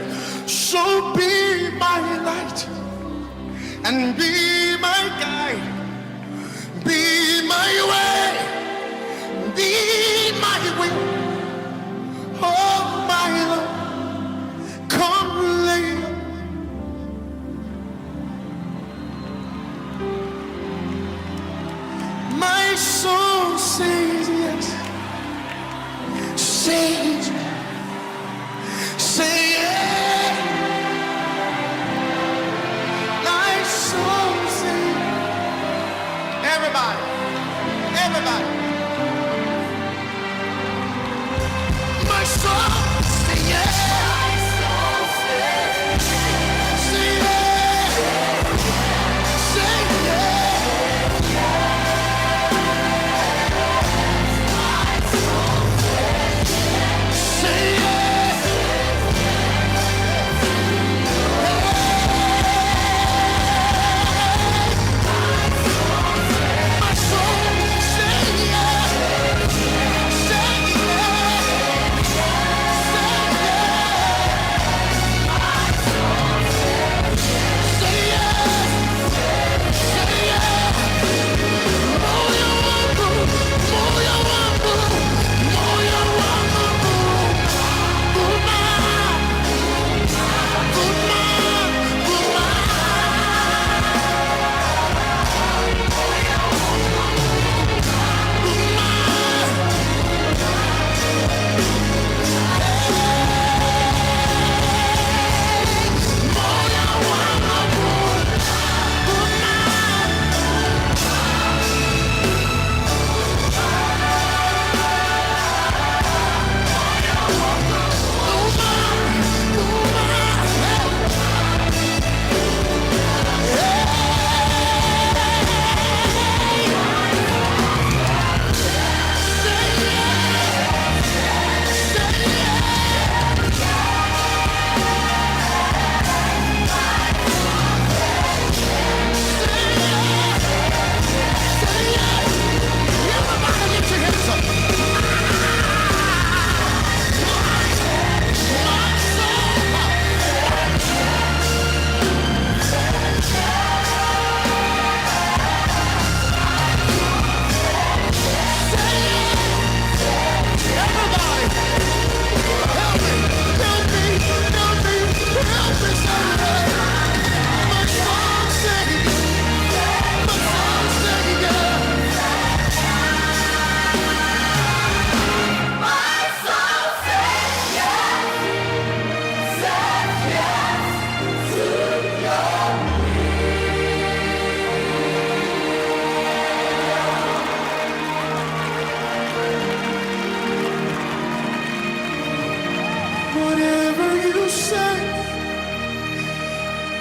So be my light and be my guide, be my way, be my will. Oh my Lord, come lay. My soul says yes, says, say yes. My soul says, everybody, everybody. My soul say yes. Say yes. Say yes. Say yes.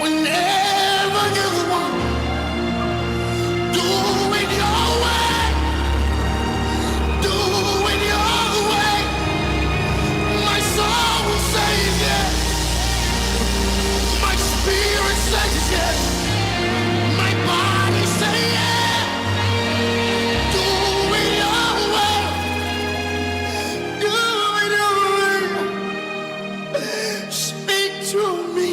Whenever you want, do it your way. Do it your way. My soul will say yes. My spirit says yes. My body say yes. Do it your way. Do it your way. Speak to me.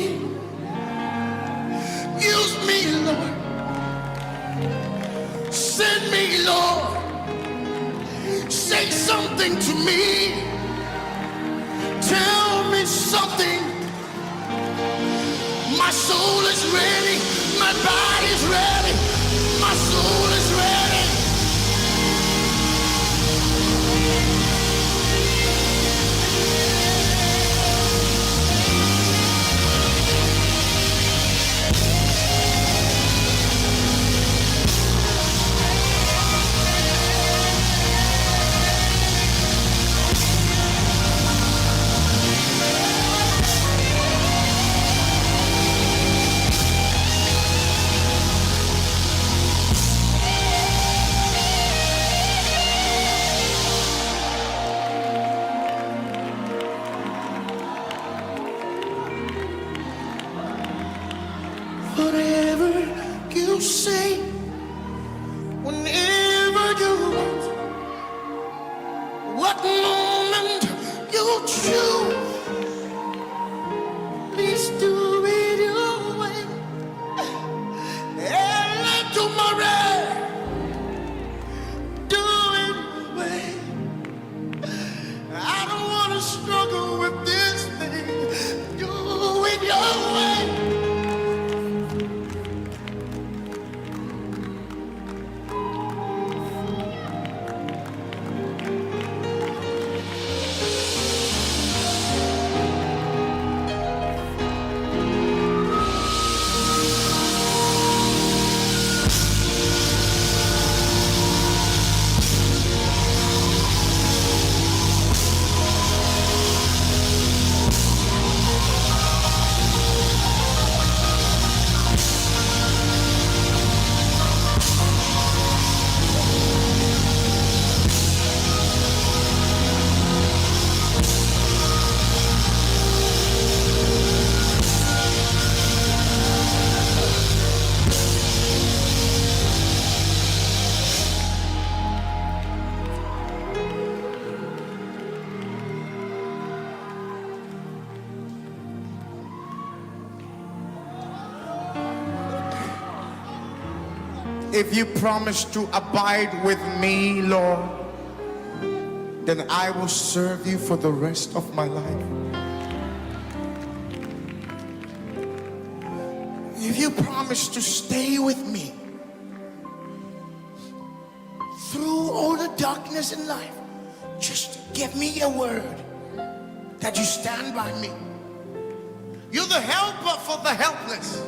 Use me, Lord. Send me, Lord. Say something to me. Tell me something. My soul is ready. My body's ready. My soul is ready. Whatever you say, whenever you want, what moment you choose, please do it your way. And tomorrow, do it your way. I don't want to struggle with this thing. Do it your way. If you promise to abide with me, Lord, then I will serve you for the rest of my life. If you promise to stay with me through all the darkness in life, just give me a word that you stand by me. You're the helper for the helpless.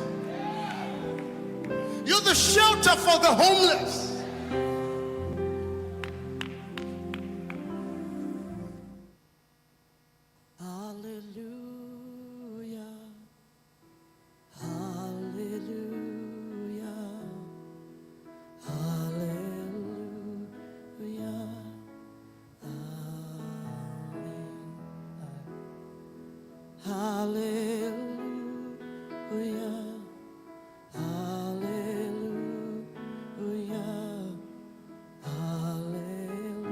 You're the shelter for the homeless. Hallelujah. Hallelujah. Hallelujah. Amen. Hallelujah. Hallelujah. Hallelujah.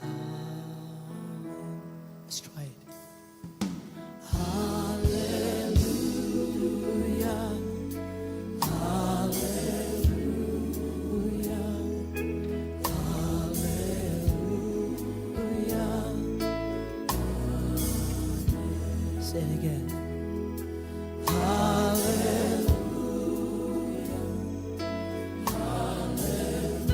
Amen. Let's try it. Hallelujah. Hallelujah. Hallelujah. Say it again. Hallelujah. Hallelujah.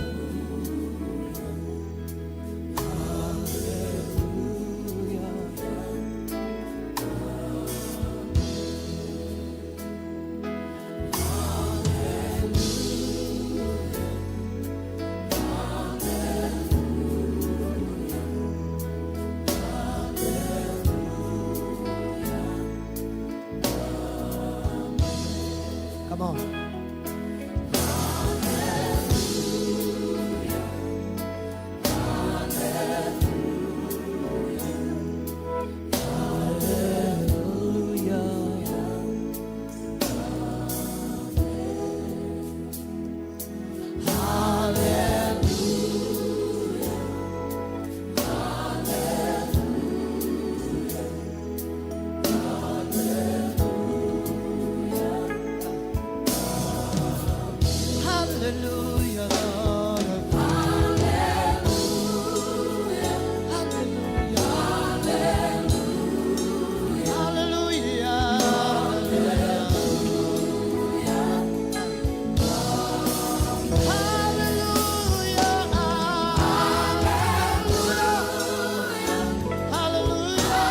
Come on. Hallelujah, Lord. Hallelujah. Hallelujah. Hallelujah. Hallelujah.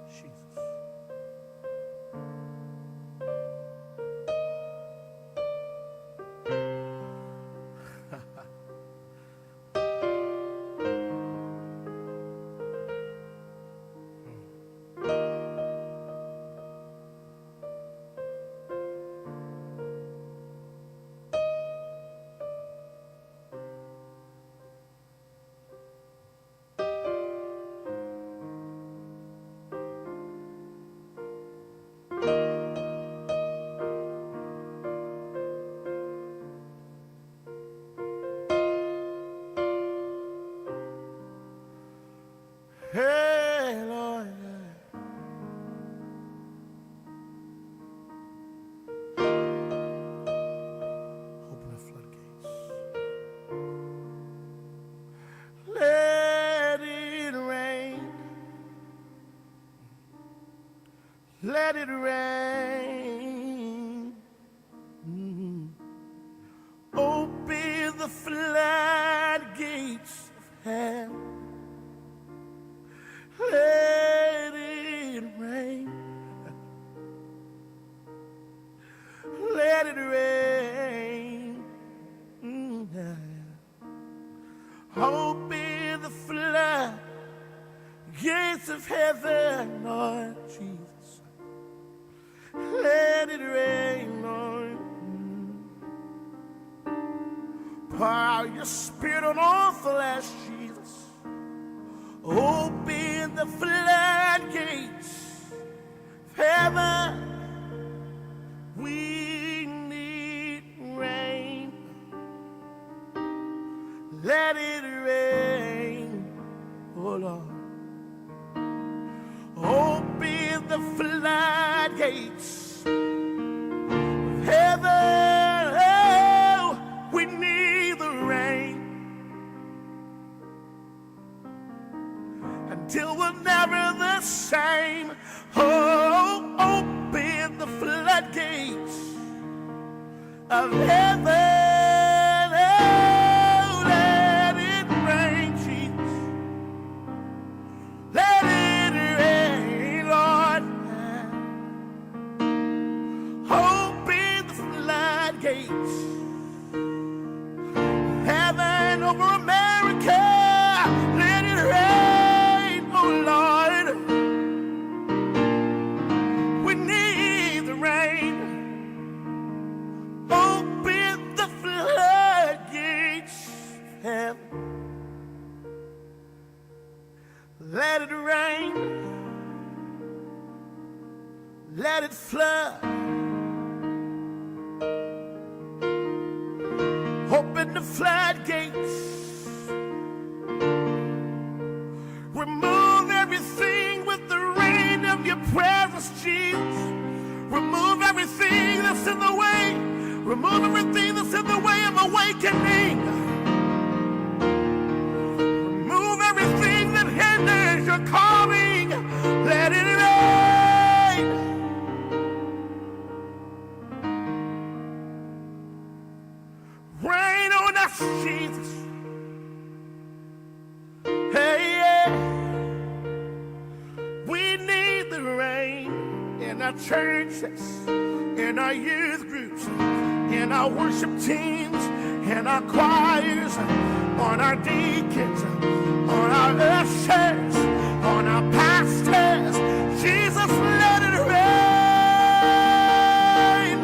Jesus. Hey, Lord. Open the floodgates. Let it rain. Let it rain. Mm. Open the floodgates of heaven. Let it rain. Let it rain. Mm, yeah. Open the floodgates of heaven, Lord Jesus. Let it rain, Lord. Pour out your spirit on all flesh, Jesus. Open the floodgates of heaven. We need rain. Let it rain, oh Lord. the floodgates of heaven. Oh, we need the rain until we're never the same. Oh, open the floodgates of heaven. Oh, let it rain, Jesus. Let it rain, Lord. Open the floodgates. Heaven over America. Let it rain, oh Lord. We need the rain. Open the floodgates. Heaven. Let it rain. Let it flood. Open the floodgates. Remove everything with the rain of your presence, Jesus. Remove everything that's in the way. Remove everything that's in the way of awakening. Remove everything that hinders your calling. Let it rain. Rain on us, Jesus. Hey, yeah. We need the rain in our churches, in our youth groups, in our worship teams, in our choirs, on our deacons, on our ushers, on our pastors. Jesus, let it rain.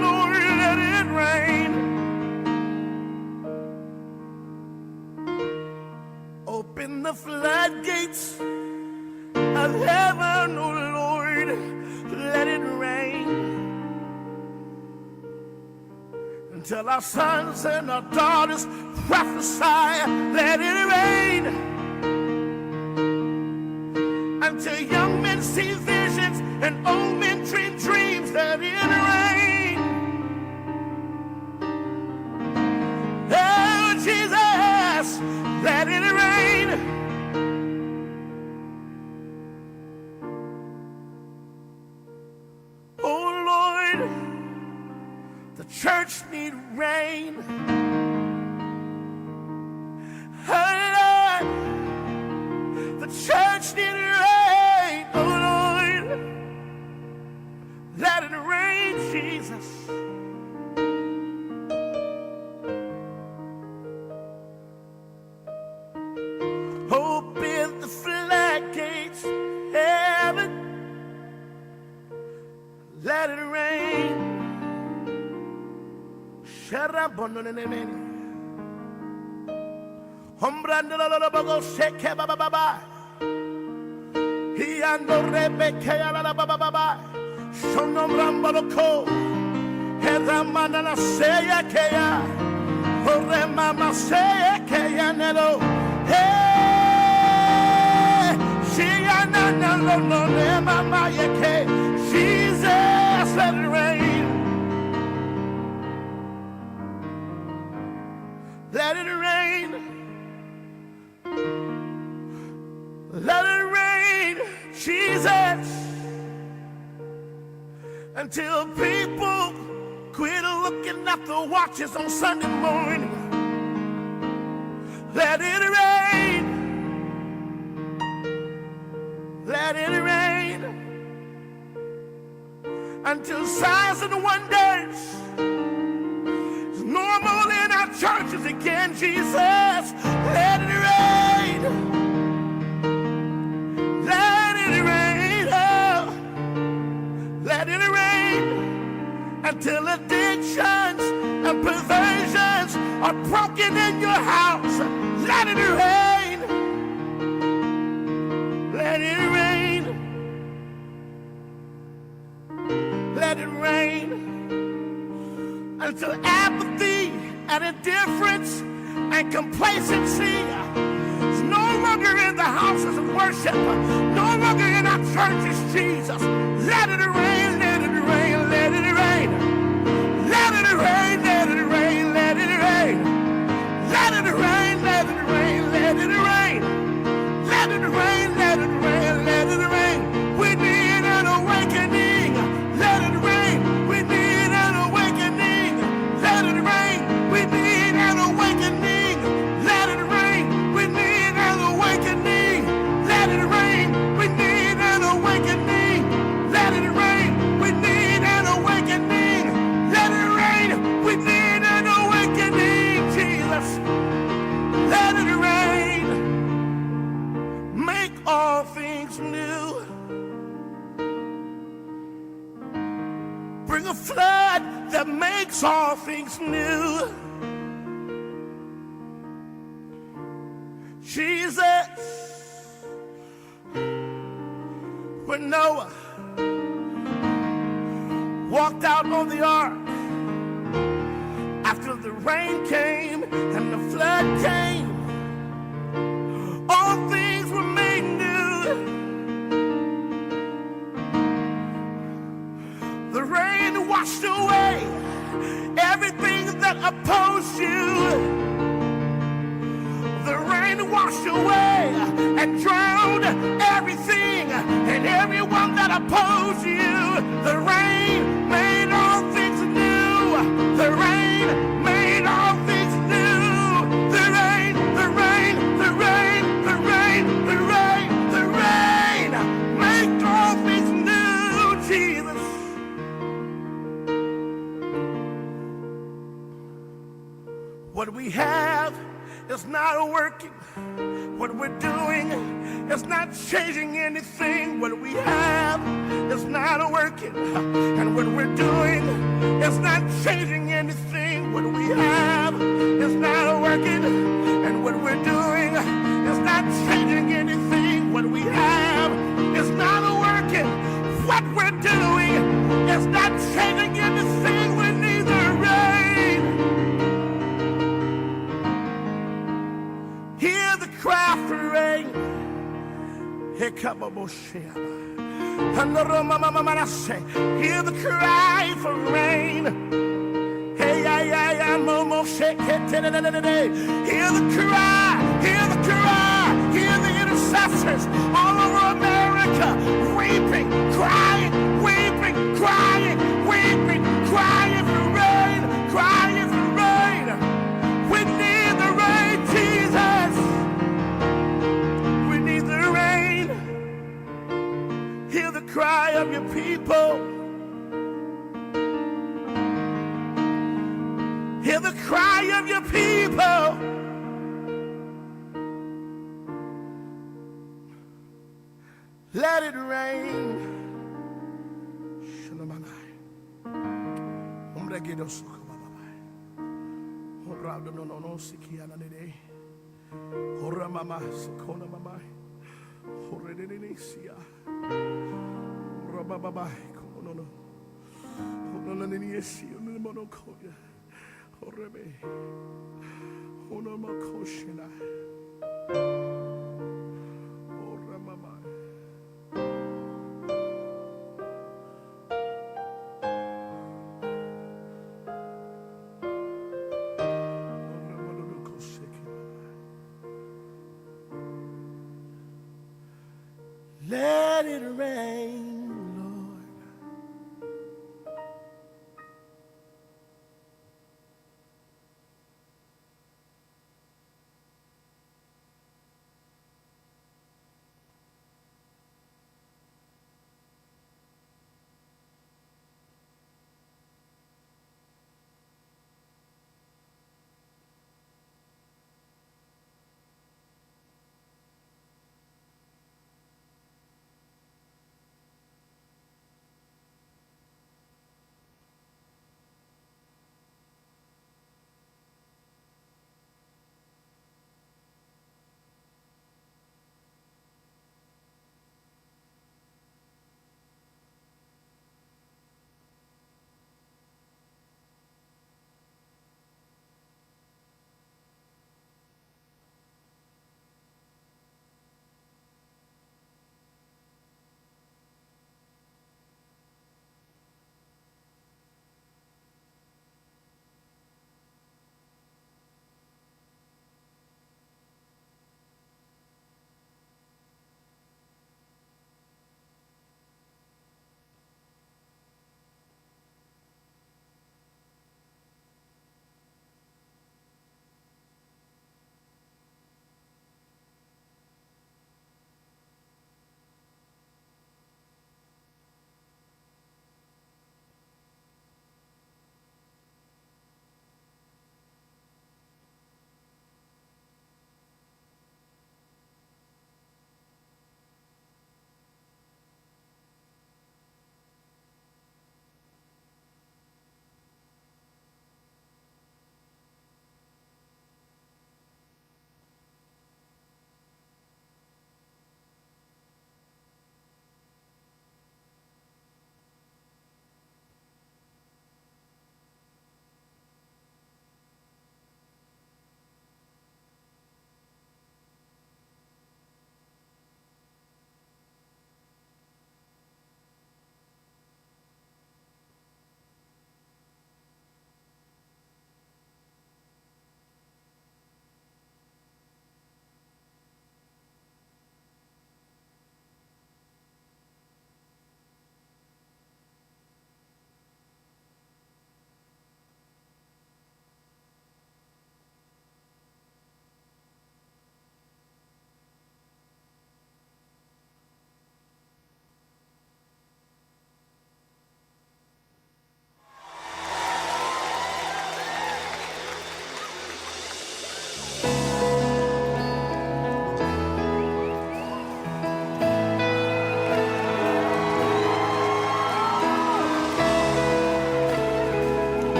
Lord, let it rain. Open the floodgates of heaven, oh Lord, let it rain. Until our sons and our daughters prophesy, let it rain. Until young men see visions and old men dream dreams, let it rain. Oh, Jesus, let it rain. Oh, Lord, the church need rain. Oh, Lord, the church need rain. Oh, Lord, let it rain, Jesus. Open the floodgates, heaven. Let it rain. Sharabononenene. Ombrandololobogo sheke ba ba ba ba. Hiando rebeke ya la ba ba ba ba. Shonomramboloko. Heramana seya keya. Ore mama seya keya nelo. Hey, she na na no no ne mama yeke. Jesus, let it rain. Let it rain. Let it rain, Jesus. Until people quit looking at the watches on Sunday morning. Let it rain. Let it rain. Until signs and wonders is normal in our churches again, Jesus. Let it rain. Let it rain. Oh. Let it rain until addictions and perversions are broken in your house. Let it rain. Let it rain. Let it rain until apathy and indifference and complacency It's no longer in the houses of worship, no longer in our churches, Jesus. Let it rain, let it rain, let it rain. Let it rain, let it rain, let it rain. Let it rain, let it rain, let it rain. Let it rain, let it rain, let it rain. We need an awakening. Let it rain. We need an awakening. Let it rain. We need an awakening. Let it rain. We need an awakening. Let it rain. We need an awakening. Let it rain. We need an awakening. Let it rain. We need an awakening, Jesus. Let it rain. Make all things new. Bring a flood that makes all things new. Jesus, when Noah walked out on the ark after the rain came and the flood came, all things were made new. The rain washed away everything that opposed you. The rain washed away and drowned everything and everyone that opposed you. The rain made all things new. The rain made all things new. The rain, the rain, the rain, the rain, the rain, the rain. Make all things new, Jesus. What we have is not working. What we're doing is not changing anything. What we have is not working. And what we're doing is not changing anything. What we have is not working. And what we're doing is not changing anything. What we have is not working. What we're doing is not changing anything. We need the rain. Hear the cry for rain. Hear the cry for rain. Hey, yeah, yeah, yeah, mo, mo, shake, it, te, te, te, te, te. Hear the cry, hear the cry, hear the intercessors all over America weeping, crying, weeping, crying, weeping, crying for rain, crying for rain. We need the rain, Jesus. We need the rain. Hear the cry of your people. Hear the cry of your people. Let it rain. Shalamanai. Omregedosukababai. Oradonononosikiyanaide. Oramama sekonamamai. Oredenenisia. Orabababai komonono. Onananiesi onemonokoya. Orebe. Onamakoshinai. Oramamai. Let it rain, Lord.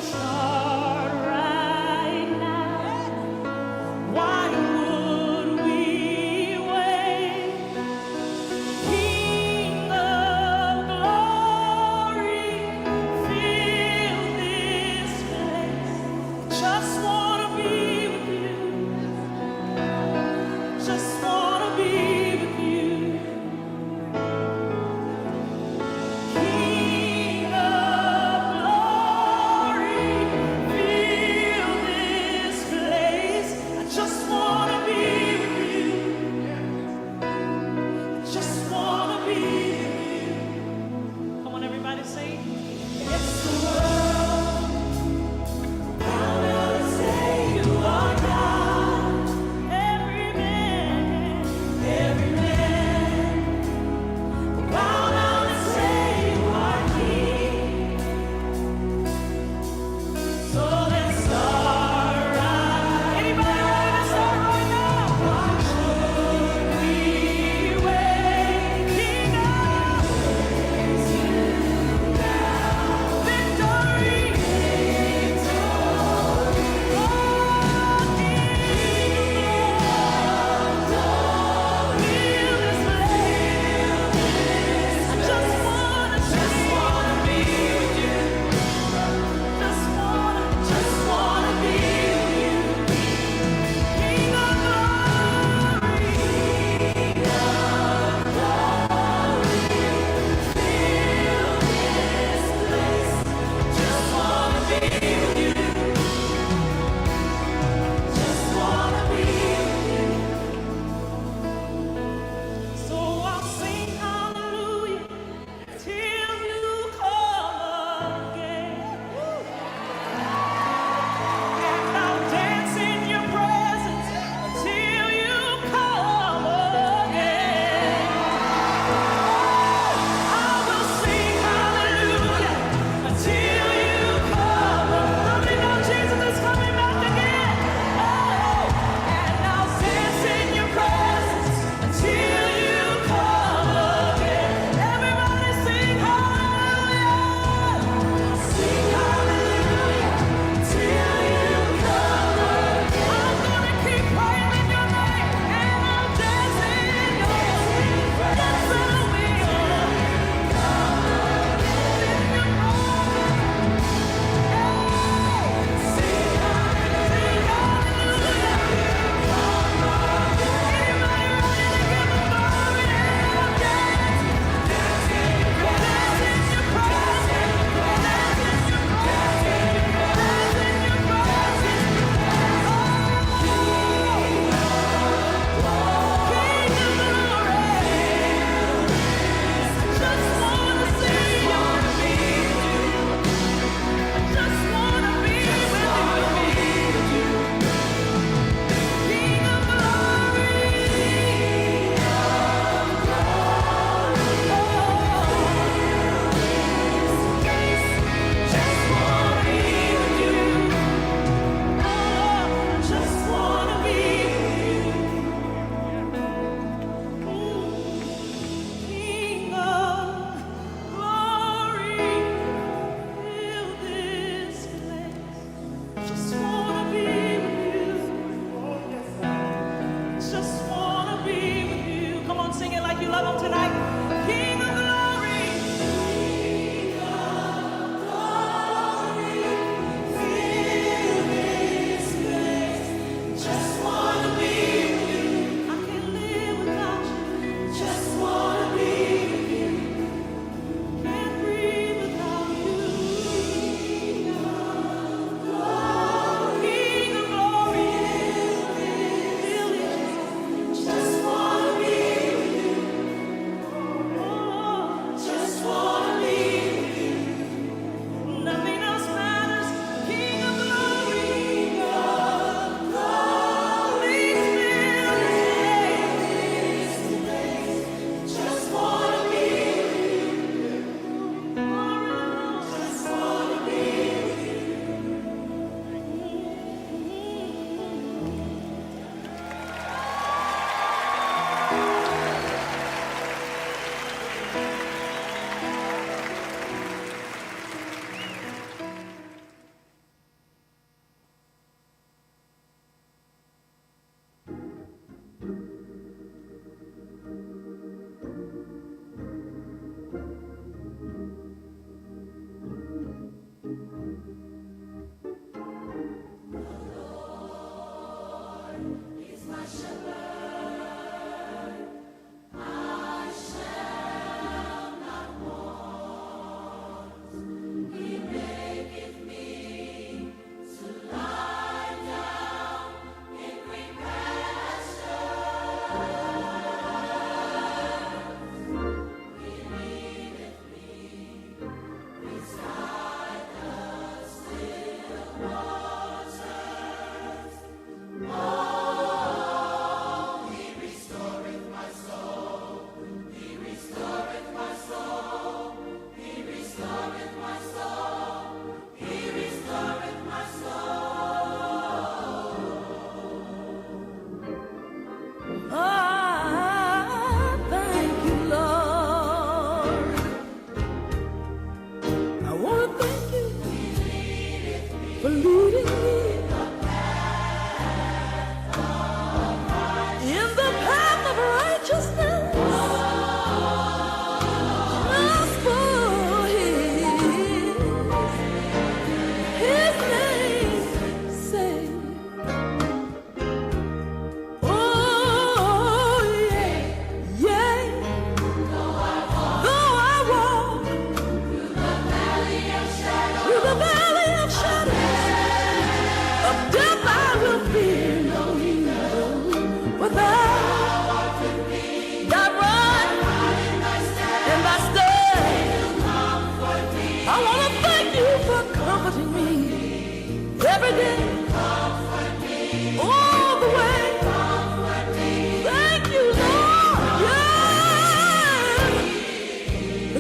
Start right now. Why would we wait? King of glory, fill this place. Just wanna be with you. Just wanna be with you. King of glory,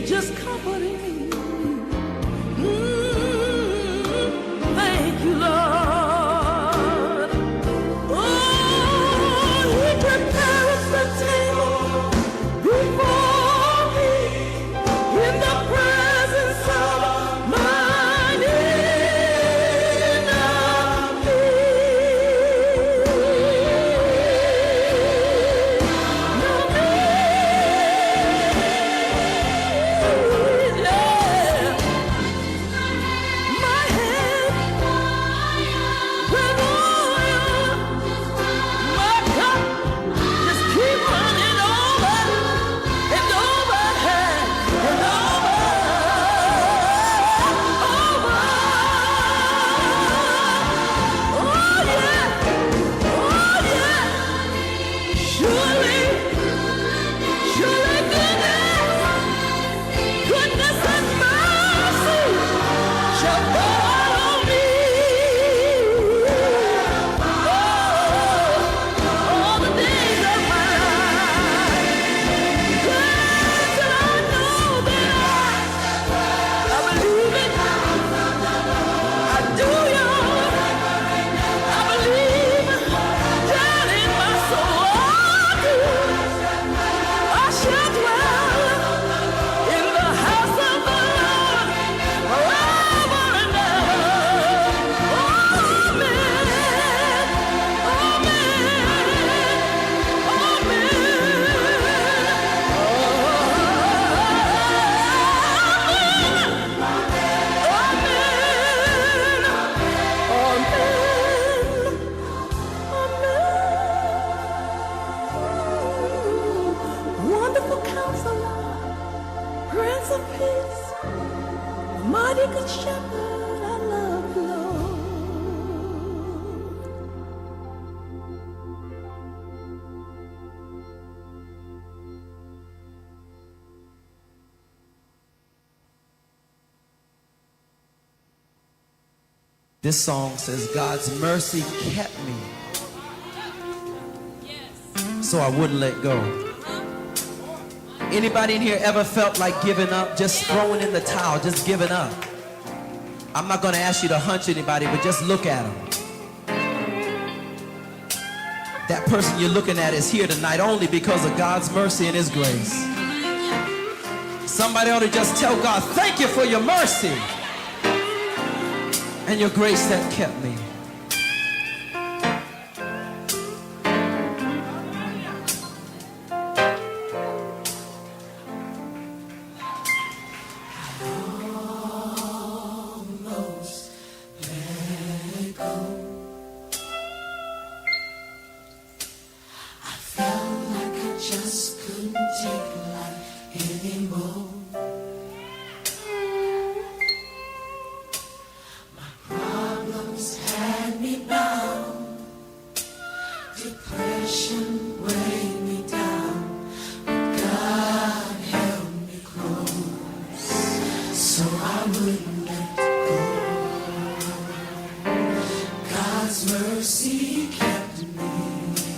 just comforting me. Mm, thank you, Lord. Oh, He prepares the table before me in the presence of mine enemies. Yeah. My head with oil, my cup just keep running over and over and over, over. Oh yeah, oh yeah. Surely, surely goodness, goodness and mercy shall follow me. Oh, all the days of my life. Yes, and I know that I believe it. I do, y'all. I believe it down in my soul. I do. I shall dwell in the house of the Lord forever and ever. Amen. Amen. Amen. Amen. Amen. Amen. Wonderful counselor, Prince of Peace, mighty good shepherd, I love you, Lord. This song says, God's mercy kept me so I wouldn't let go. Anybody in here ever felt like giving up? Just throwing in the towel, just giving up. I'm not going to ask you to hunch anybody, but just look at them. That person you're looking at is here tonight only because of God's mercy and His grace. Somebody ought to just tell God, thank you for your mercy and your grace that kept me. Felt like I just couldn't take life anymore. My problems had me bound. Depression weighed me down. But God held me close so I wouldn't let go. God's mercy kept me.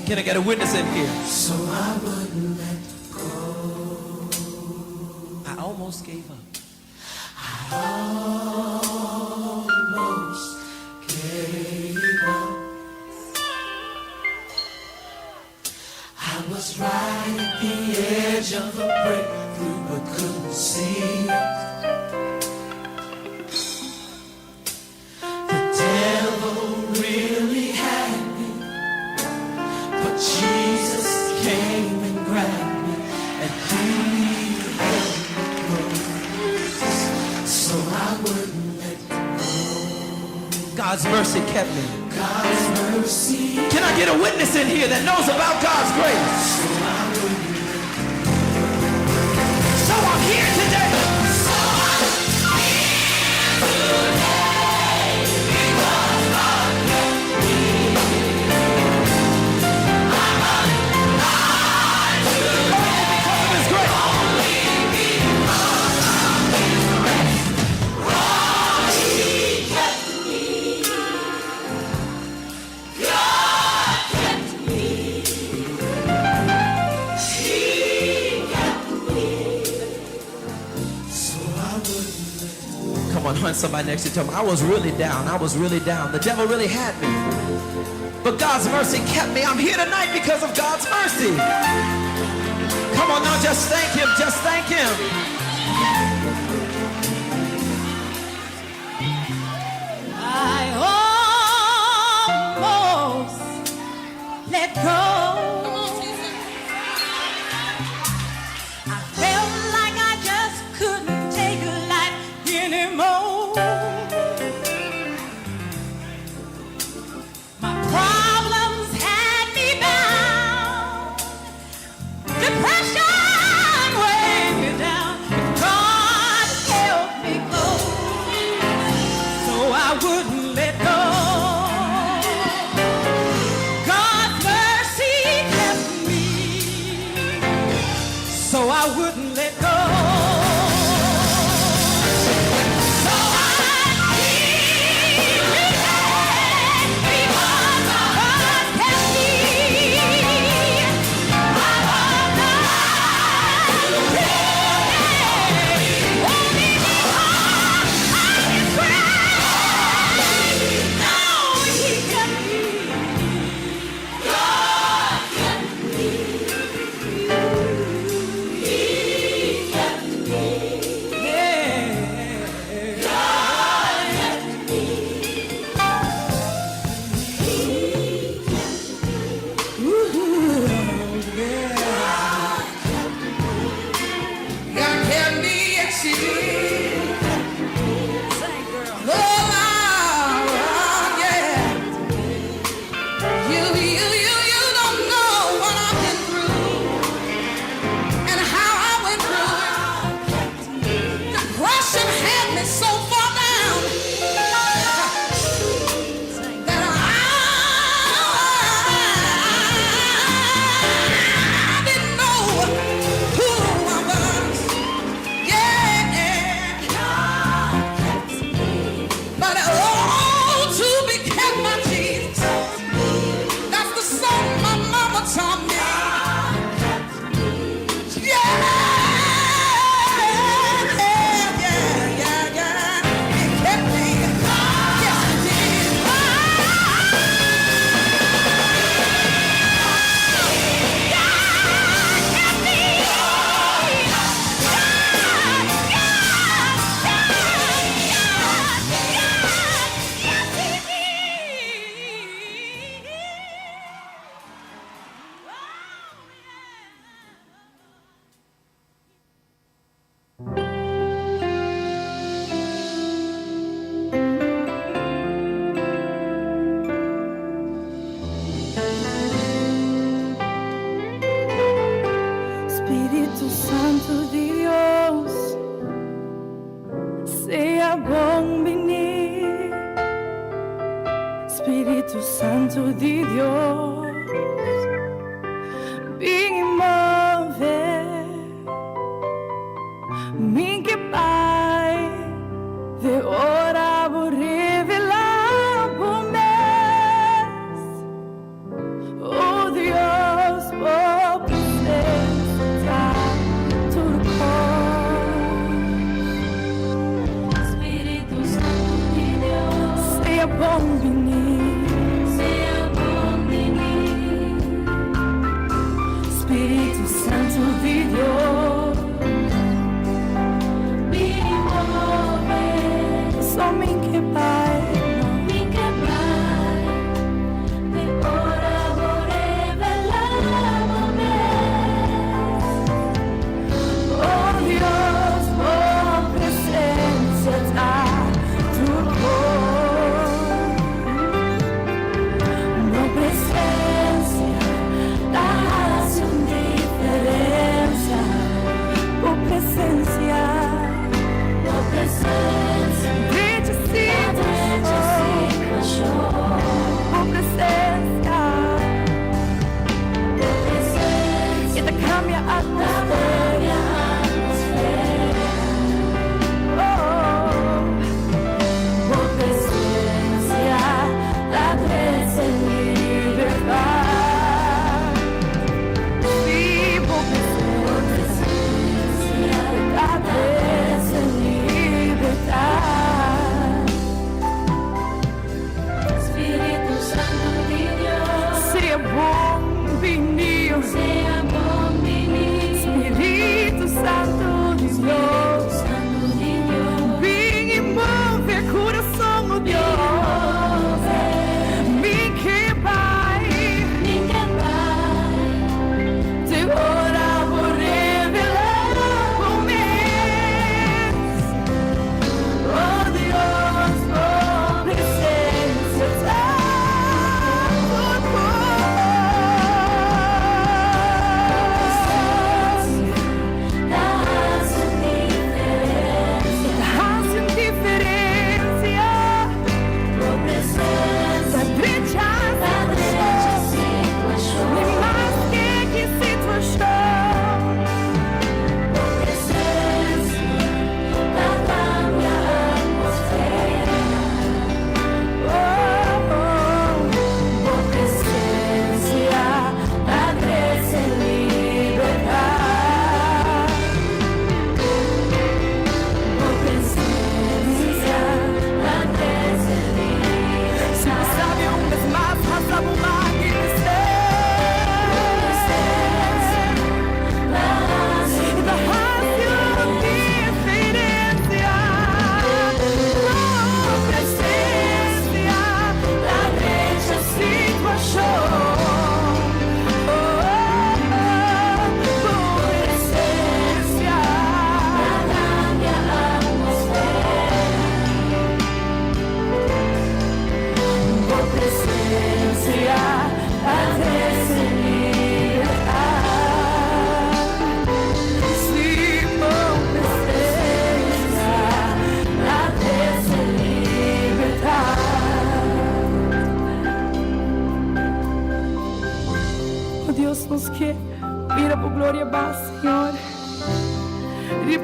Can I get a witness in here? So I wouldn't let go. I almost gave up. I almost gave up. I was right at the edge of a breakthrough, but couldn't see it. The devil really had me, but Jesus came and grabbed me, and he held me close, so I wouldn't let go. God's mercy kept me. God's mercy. Can I get a witness in here that knows about God's grace? So I'm here today. So I'm here today because God kept me. I'm alive today. Only because of His grace. Only because of His grace. Oh, He kept me. God kept me. on, hunt somebody next to you. Tell them, I was really down. I was really down. The devil really had me. But God's mercy kept me. I'm here tonight because of God's mercy. Come on now, just thank Him. Just thank Him. I almost let go. I felt like I just couldn't take life anymore. My problems had me bound. Depression weighed me down. God held me close so I wouldn't let go. God's mercy kept me, so I wouldn't let go. So I keep reaching because God kept me. I won't die today, only because of His grace. No, He kept me. God kept me. He kept me. Yeah. God kept me. He kept me. Ooh, yeah. God kept me, yes, He did. Oh, Lord, yeah. You don't know what I've been through and how I went through it. Depression had me so far down that I didn't know who I was. Yeah. But oh, to be kept by Jesus. That's the song my mama taught me. Yeah. He kept me. Yes, he did. Spiritu Santu di Dios, sea bon bini. Spiritu Santu di Dios, bin move. Mi ke bai, te ora bo revelá bo mes. Oh Dios, bo presensia ta tur kos. Spiritu Santu di Dios, Sea bon bini. sea bon bini. Spiritu Santu di Dios,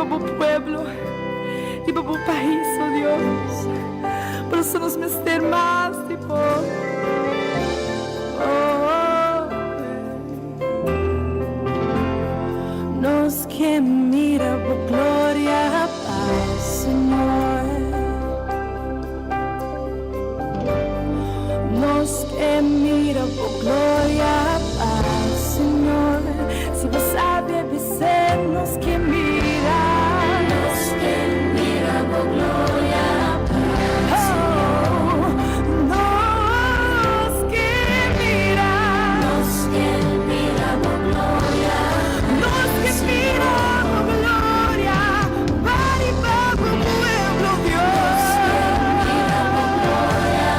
bo pueblo, riba bo pais, o Dios. Por eso nos mester mas di bo. Oh, Nos ke mira bo gloria, pa, Señor. Nos ke mira bo gloria, pa, Señor. Si bo sabi, bisa nos ke mira. Nos ke mira bo gloria, Oh, nos ke mira. Nos ke mira bo gloria, Nos ke mira bo gloria, pa bo pueblo, Dios. Mira bo gloria,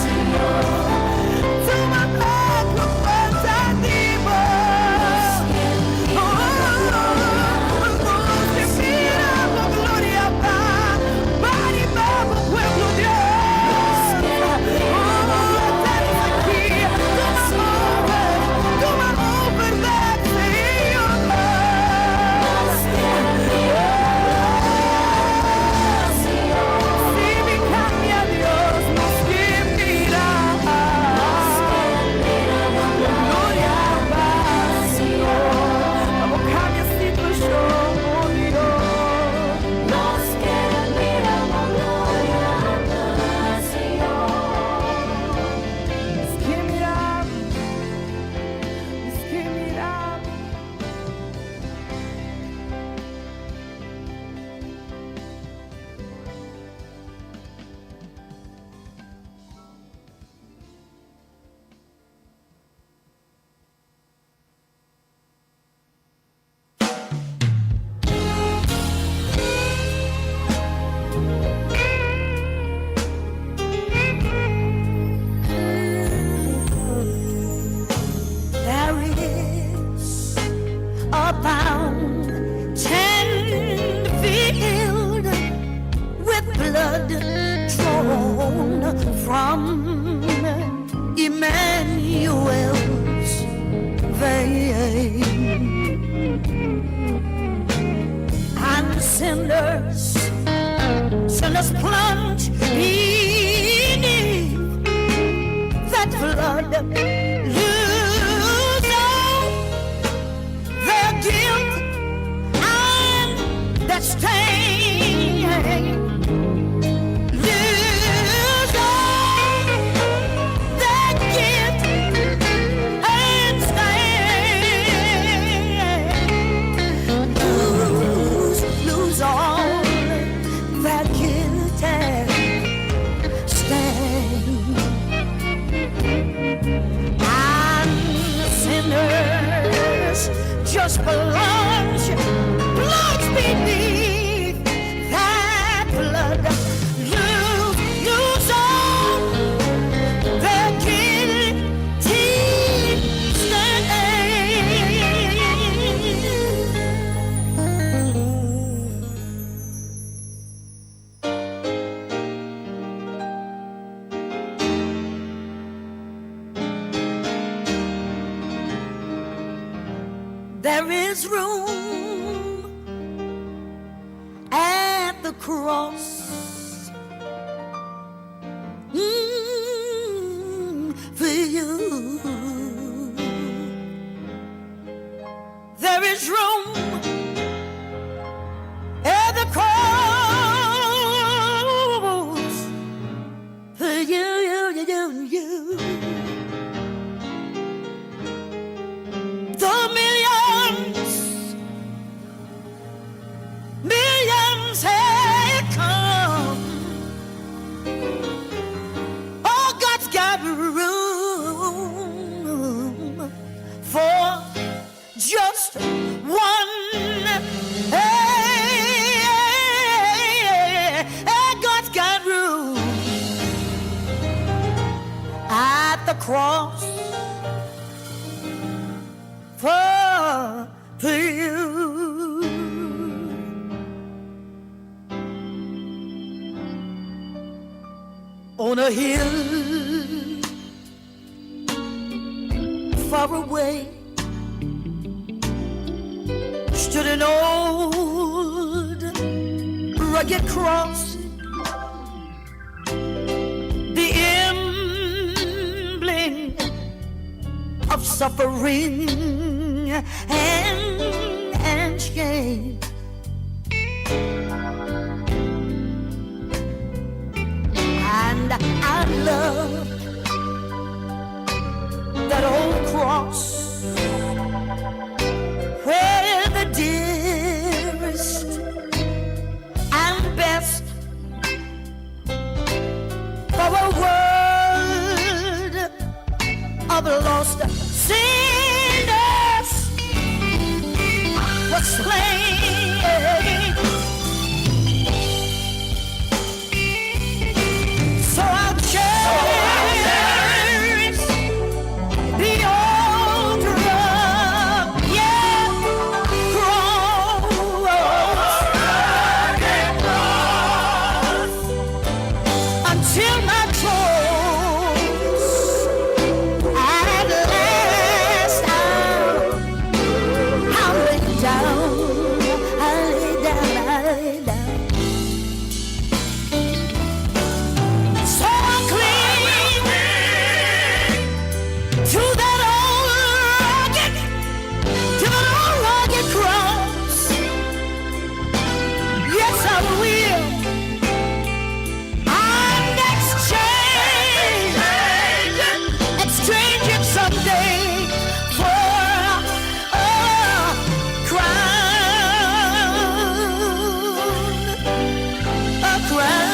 Señor. Tuma ku falta di bo. Oh, nos ke mira bo gloria, pa bo pueblo, Dios. Oh, estamos aki, tuma over, tuma over bèk, Señor. Nos ke mira Si mi kambia, Dios, nos ke mira. Gloria, pa, Señor. Pa kambia situashon, oh Dios. Nos ke mira bo gloria, Señor. Nos ke mira, nos ke mira. There is a fountain filled with blood drawn from Emmanuel's vein. And sinners, sinners plunge beneath that flood, lose all their guilt and that stain. Lose all their guilt and stain. Lose, lose all their guilt and stain. And sinners just plunge, plunge beneath that flood. Lose, lose all their guilty stain. There is room at the cross for you. There is room at the cross for you, you, you, you, you. The millions, millions have come. Oh, God's got room for just one. Hey, hey, God's got room at the cross for you. On a hill far away stood an old rugged cross, the emblem of suffering and, and shame. And I love that old cross where the dearest and best for a world of lost sinners was slain. So I'll cherish the old rugged cross until my cross at last I'll lay down, I'll lay down, I'll lay down. So I cling to that old rugged, to that old rugged cross. Yes, I will. I'm exchange, exchange it someday for a crown, a crown.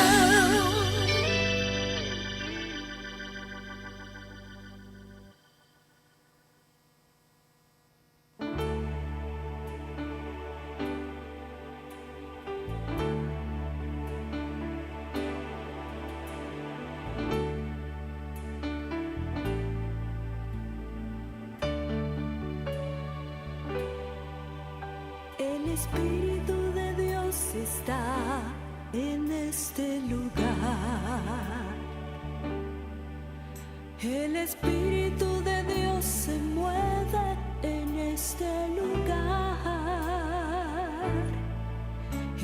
El Espíritu de Dios está en este lugar. El Espíritu de Dios se mueve en este lugar.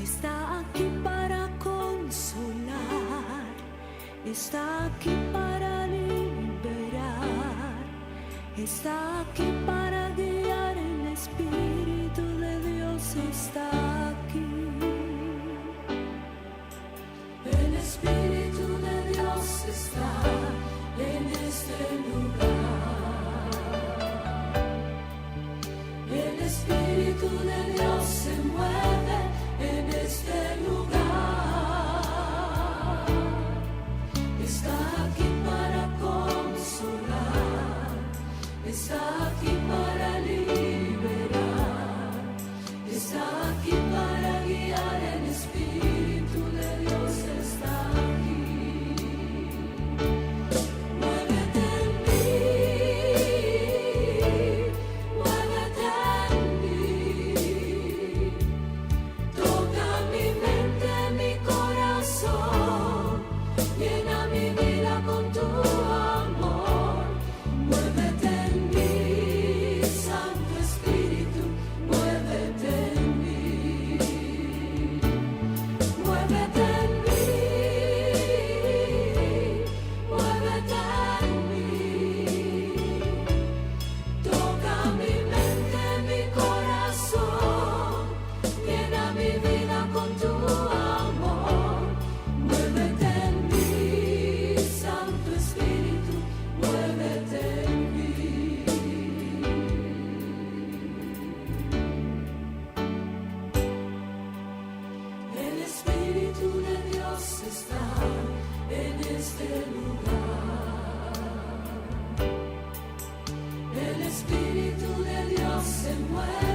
Está aquí para consolar, está aquí para liberar, está aquí para guiar. El Espíritu de Dios está aquí. El Espíritu de Dios está en este lugar. El Espíritu de Dios se mueve en este lugar. Está aquí para consolar, está aquí para liberar, está aquí para guiar. El Espíritu de Dios está aquí. Muévete en mí, muévete en mí. Toca mi mente, mi corazón, llena mi vida con tu amor. Muévete en mí, Santo Espíritu, muévete en mí. Muévete en mí, muévete en mí. Toca mi mente, mi corazón, llena mi vida con tu amor. Muévete en mí, Santo Espíritu, muévete en mí. El Espíritu de Dios está en este lugar. El Espíritu de Dios se mueve.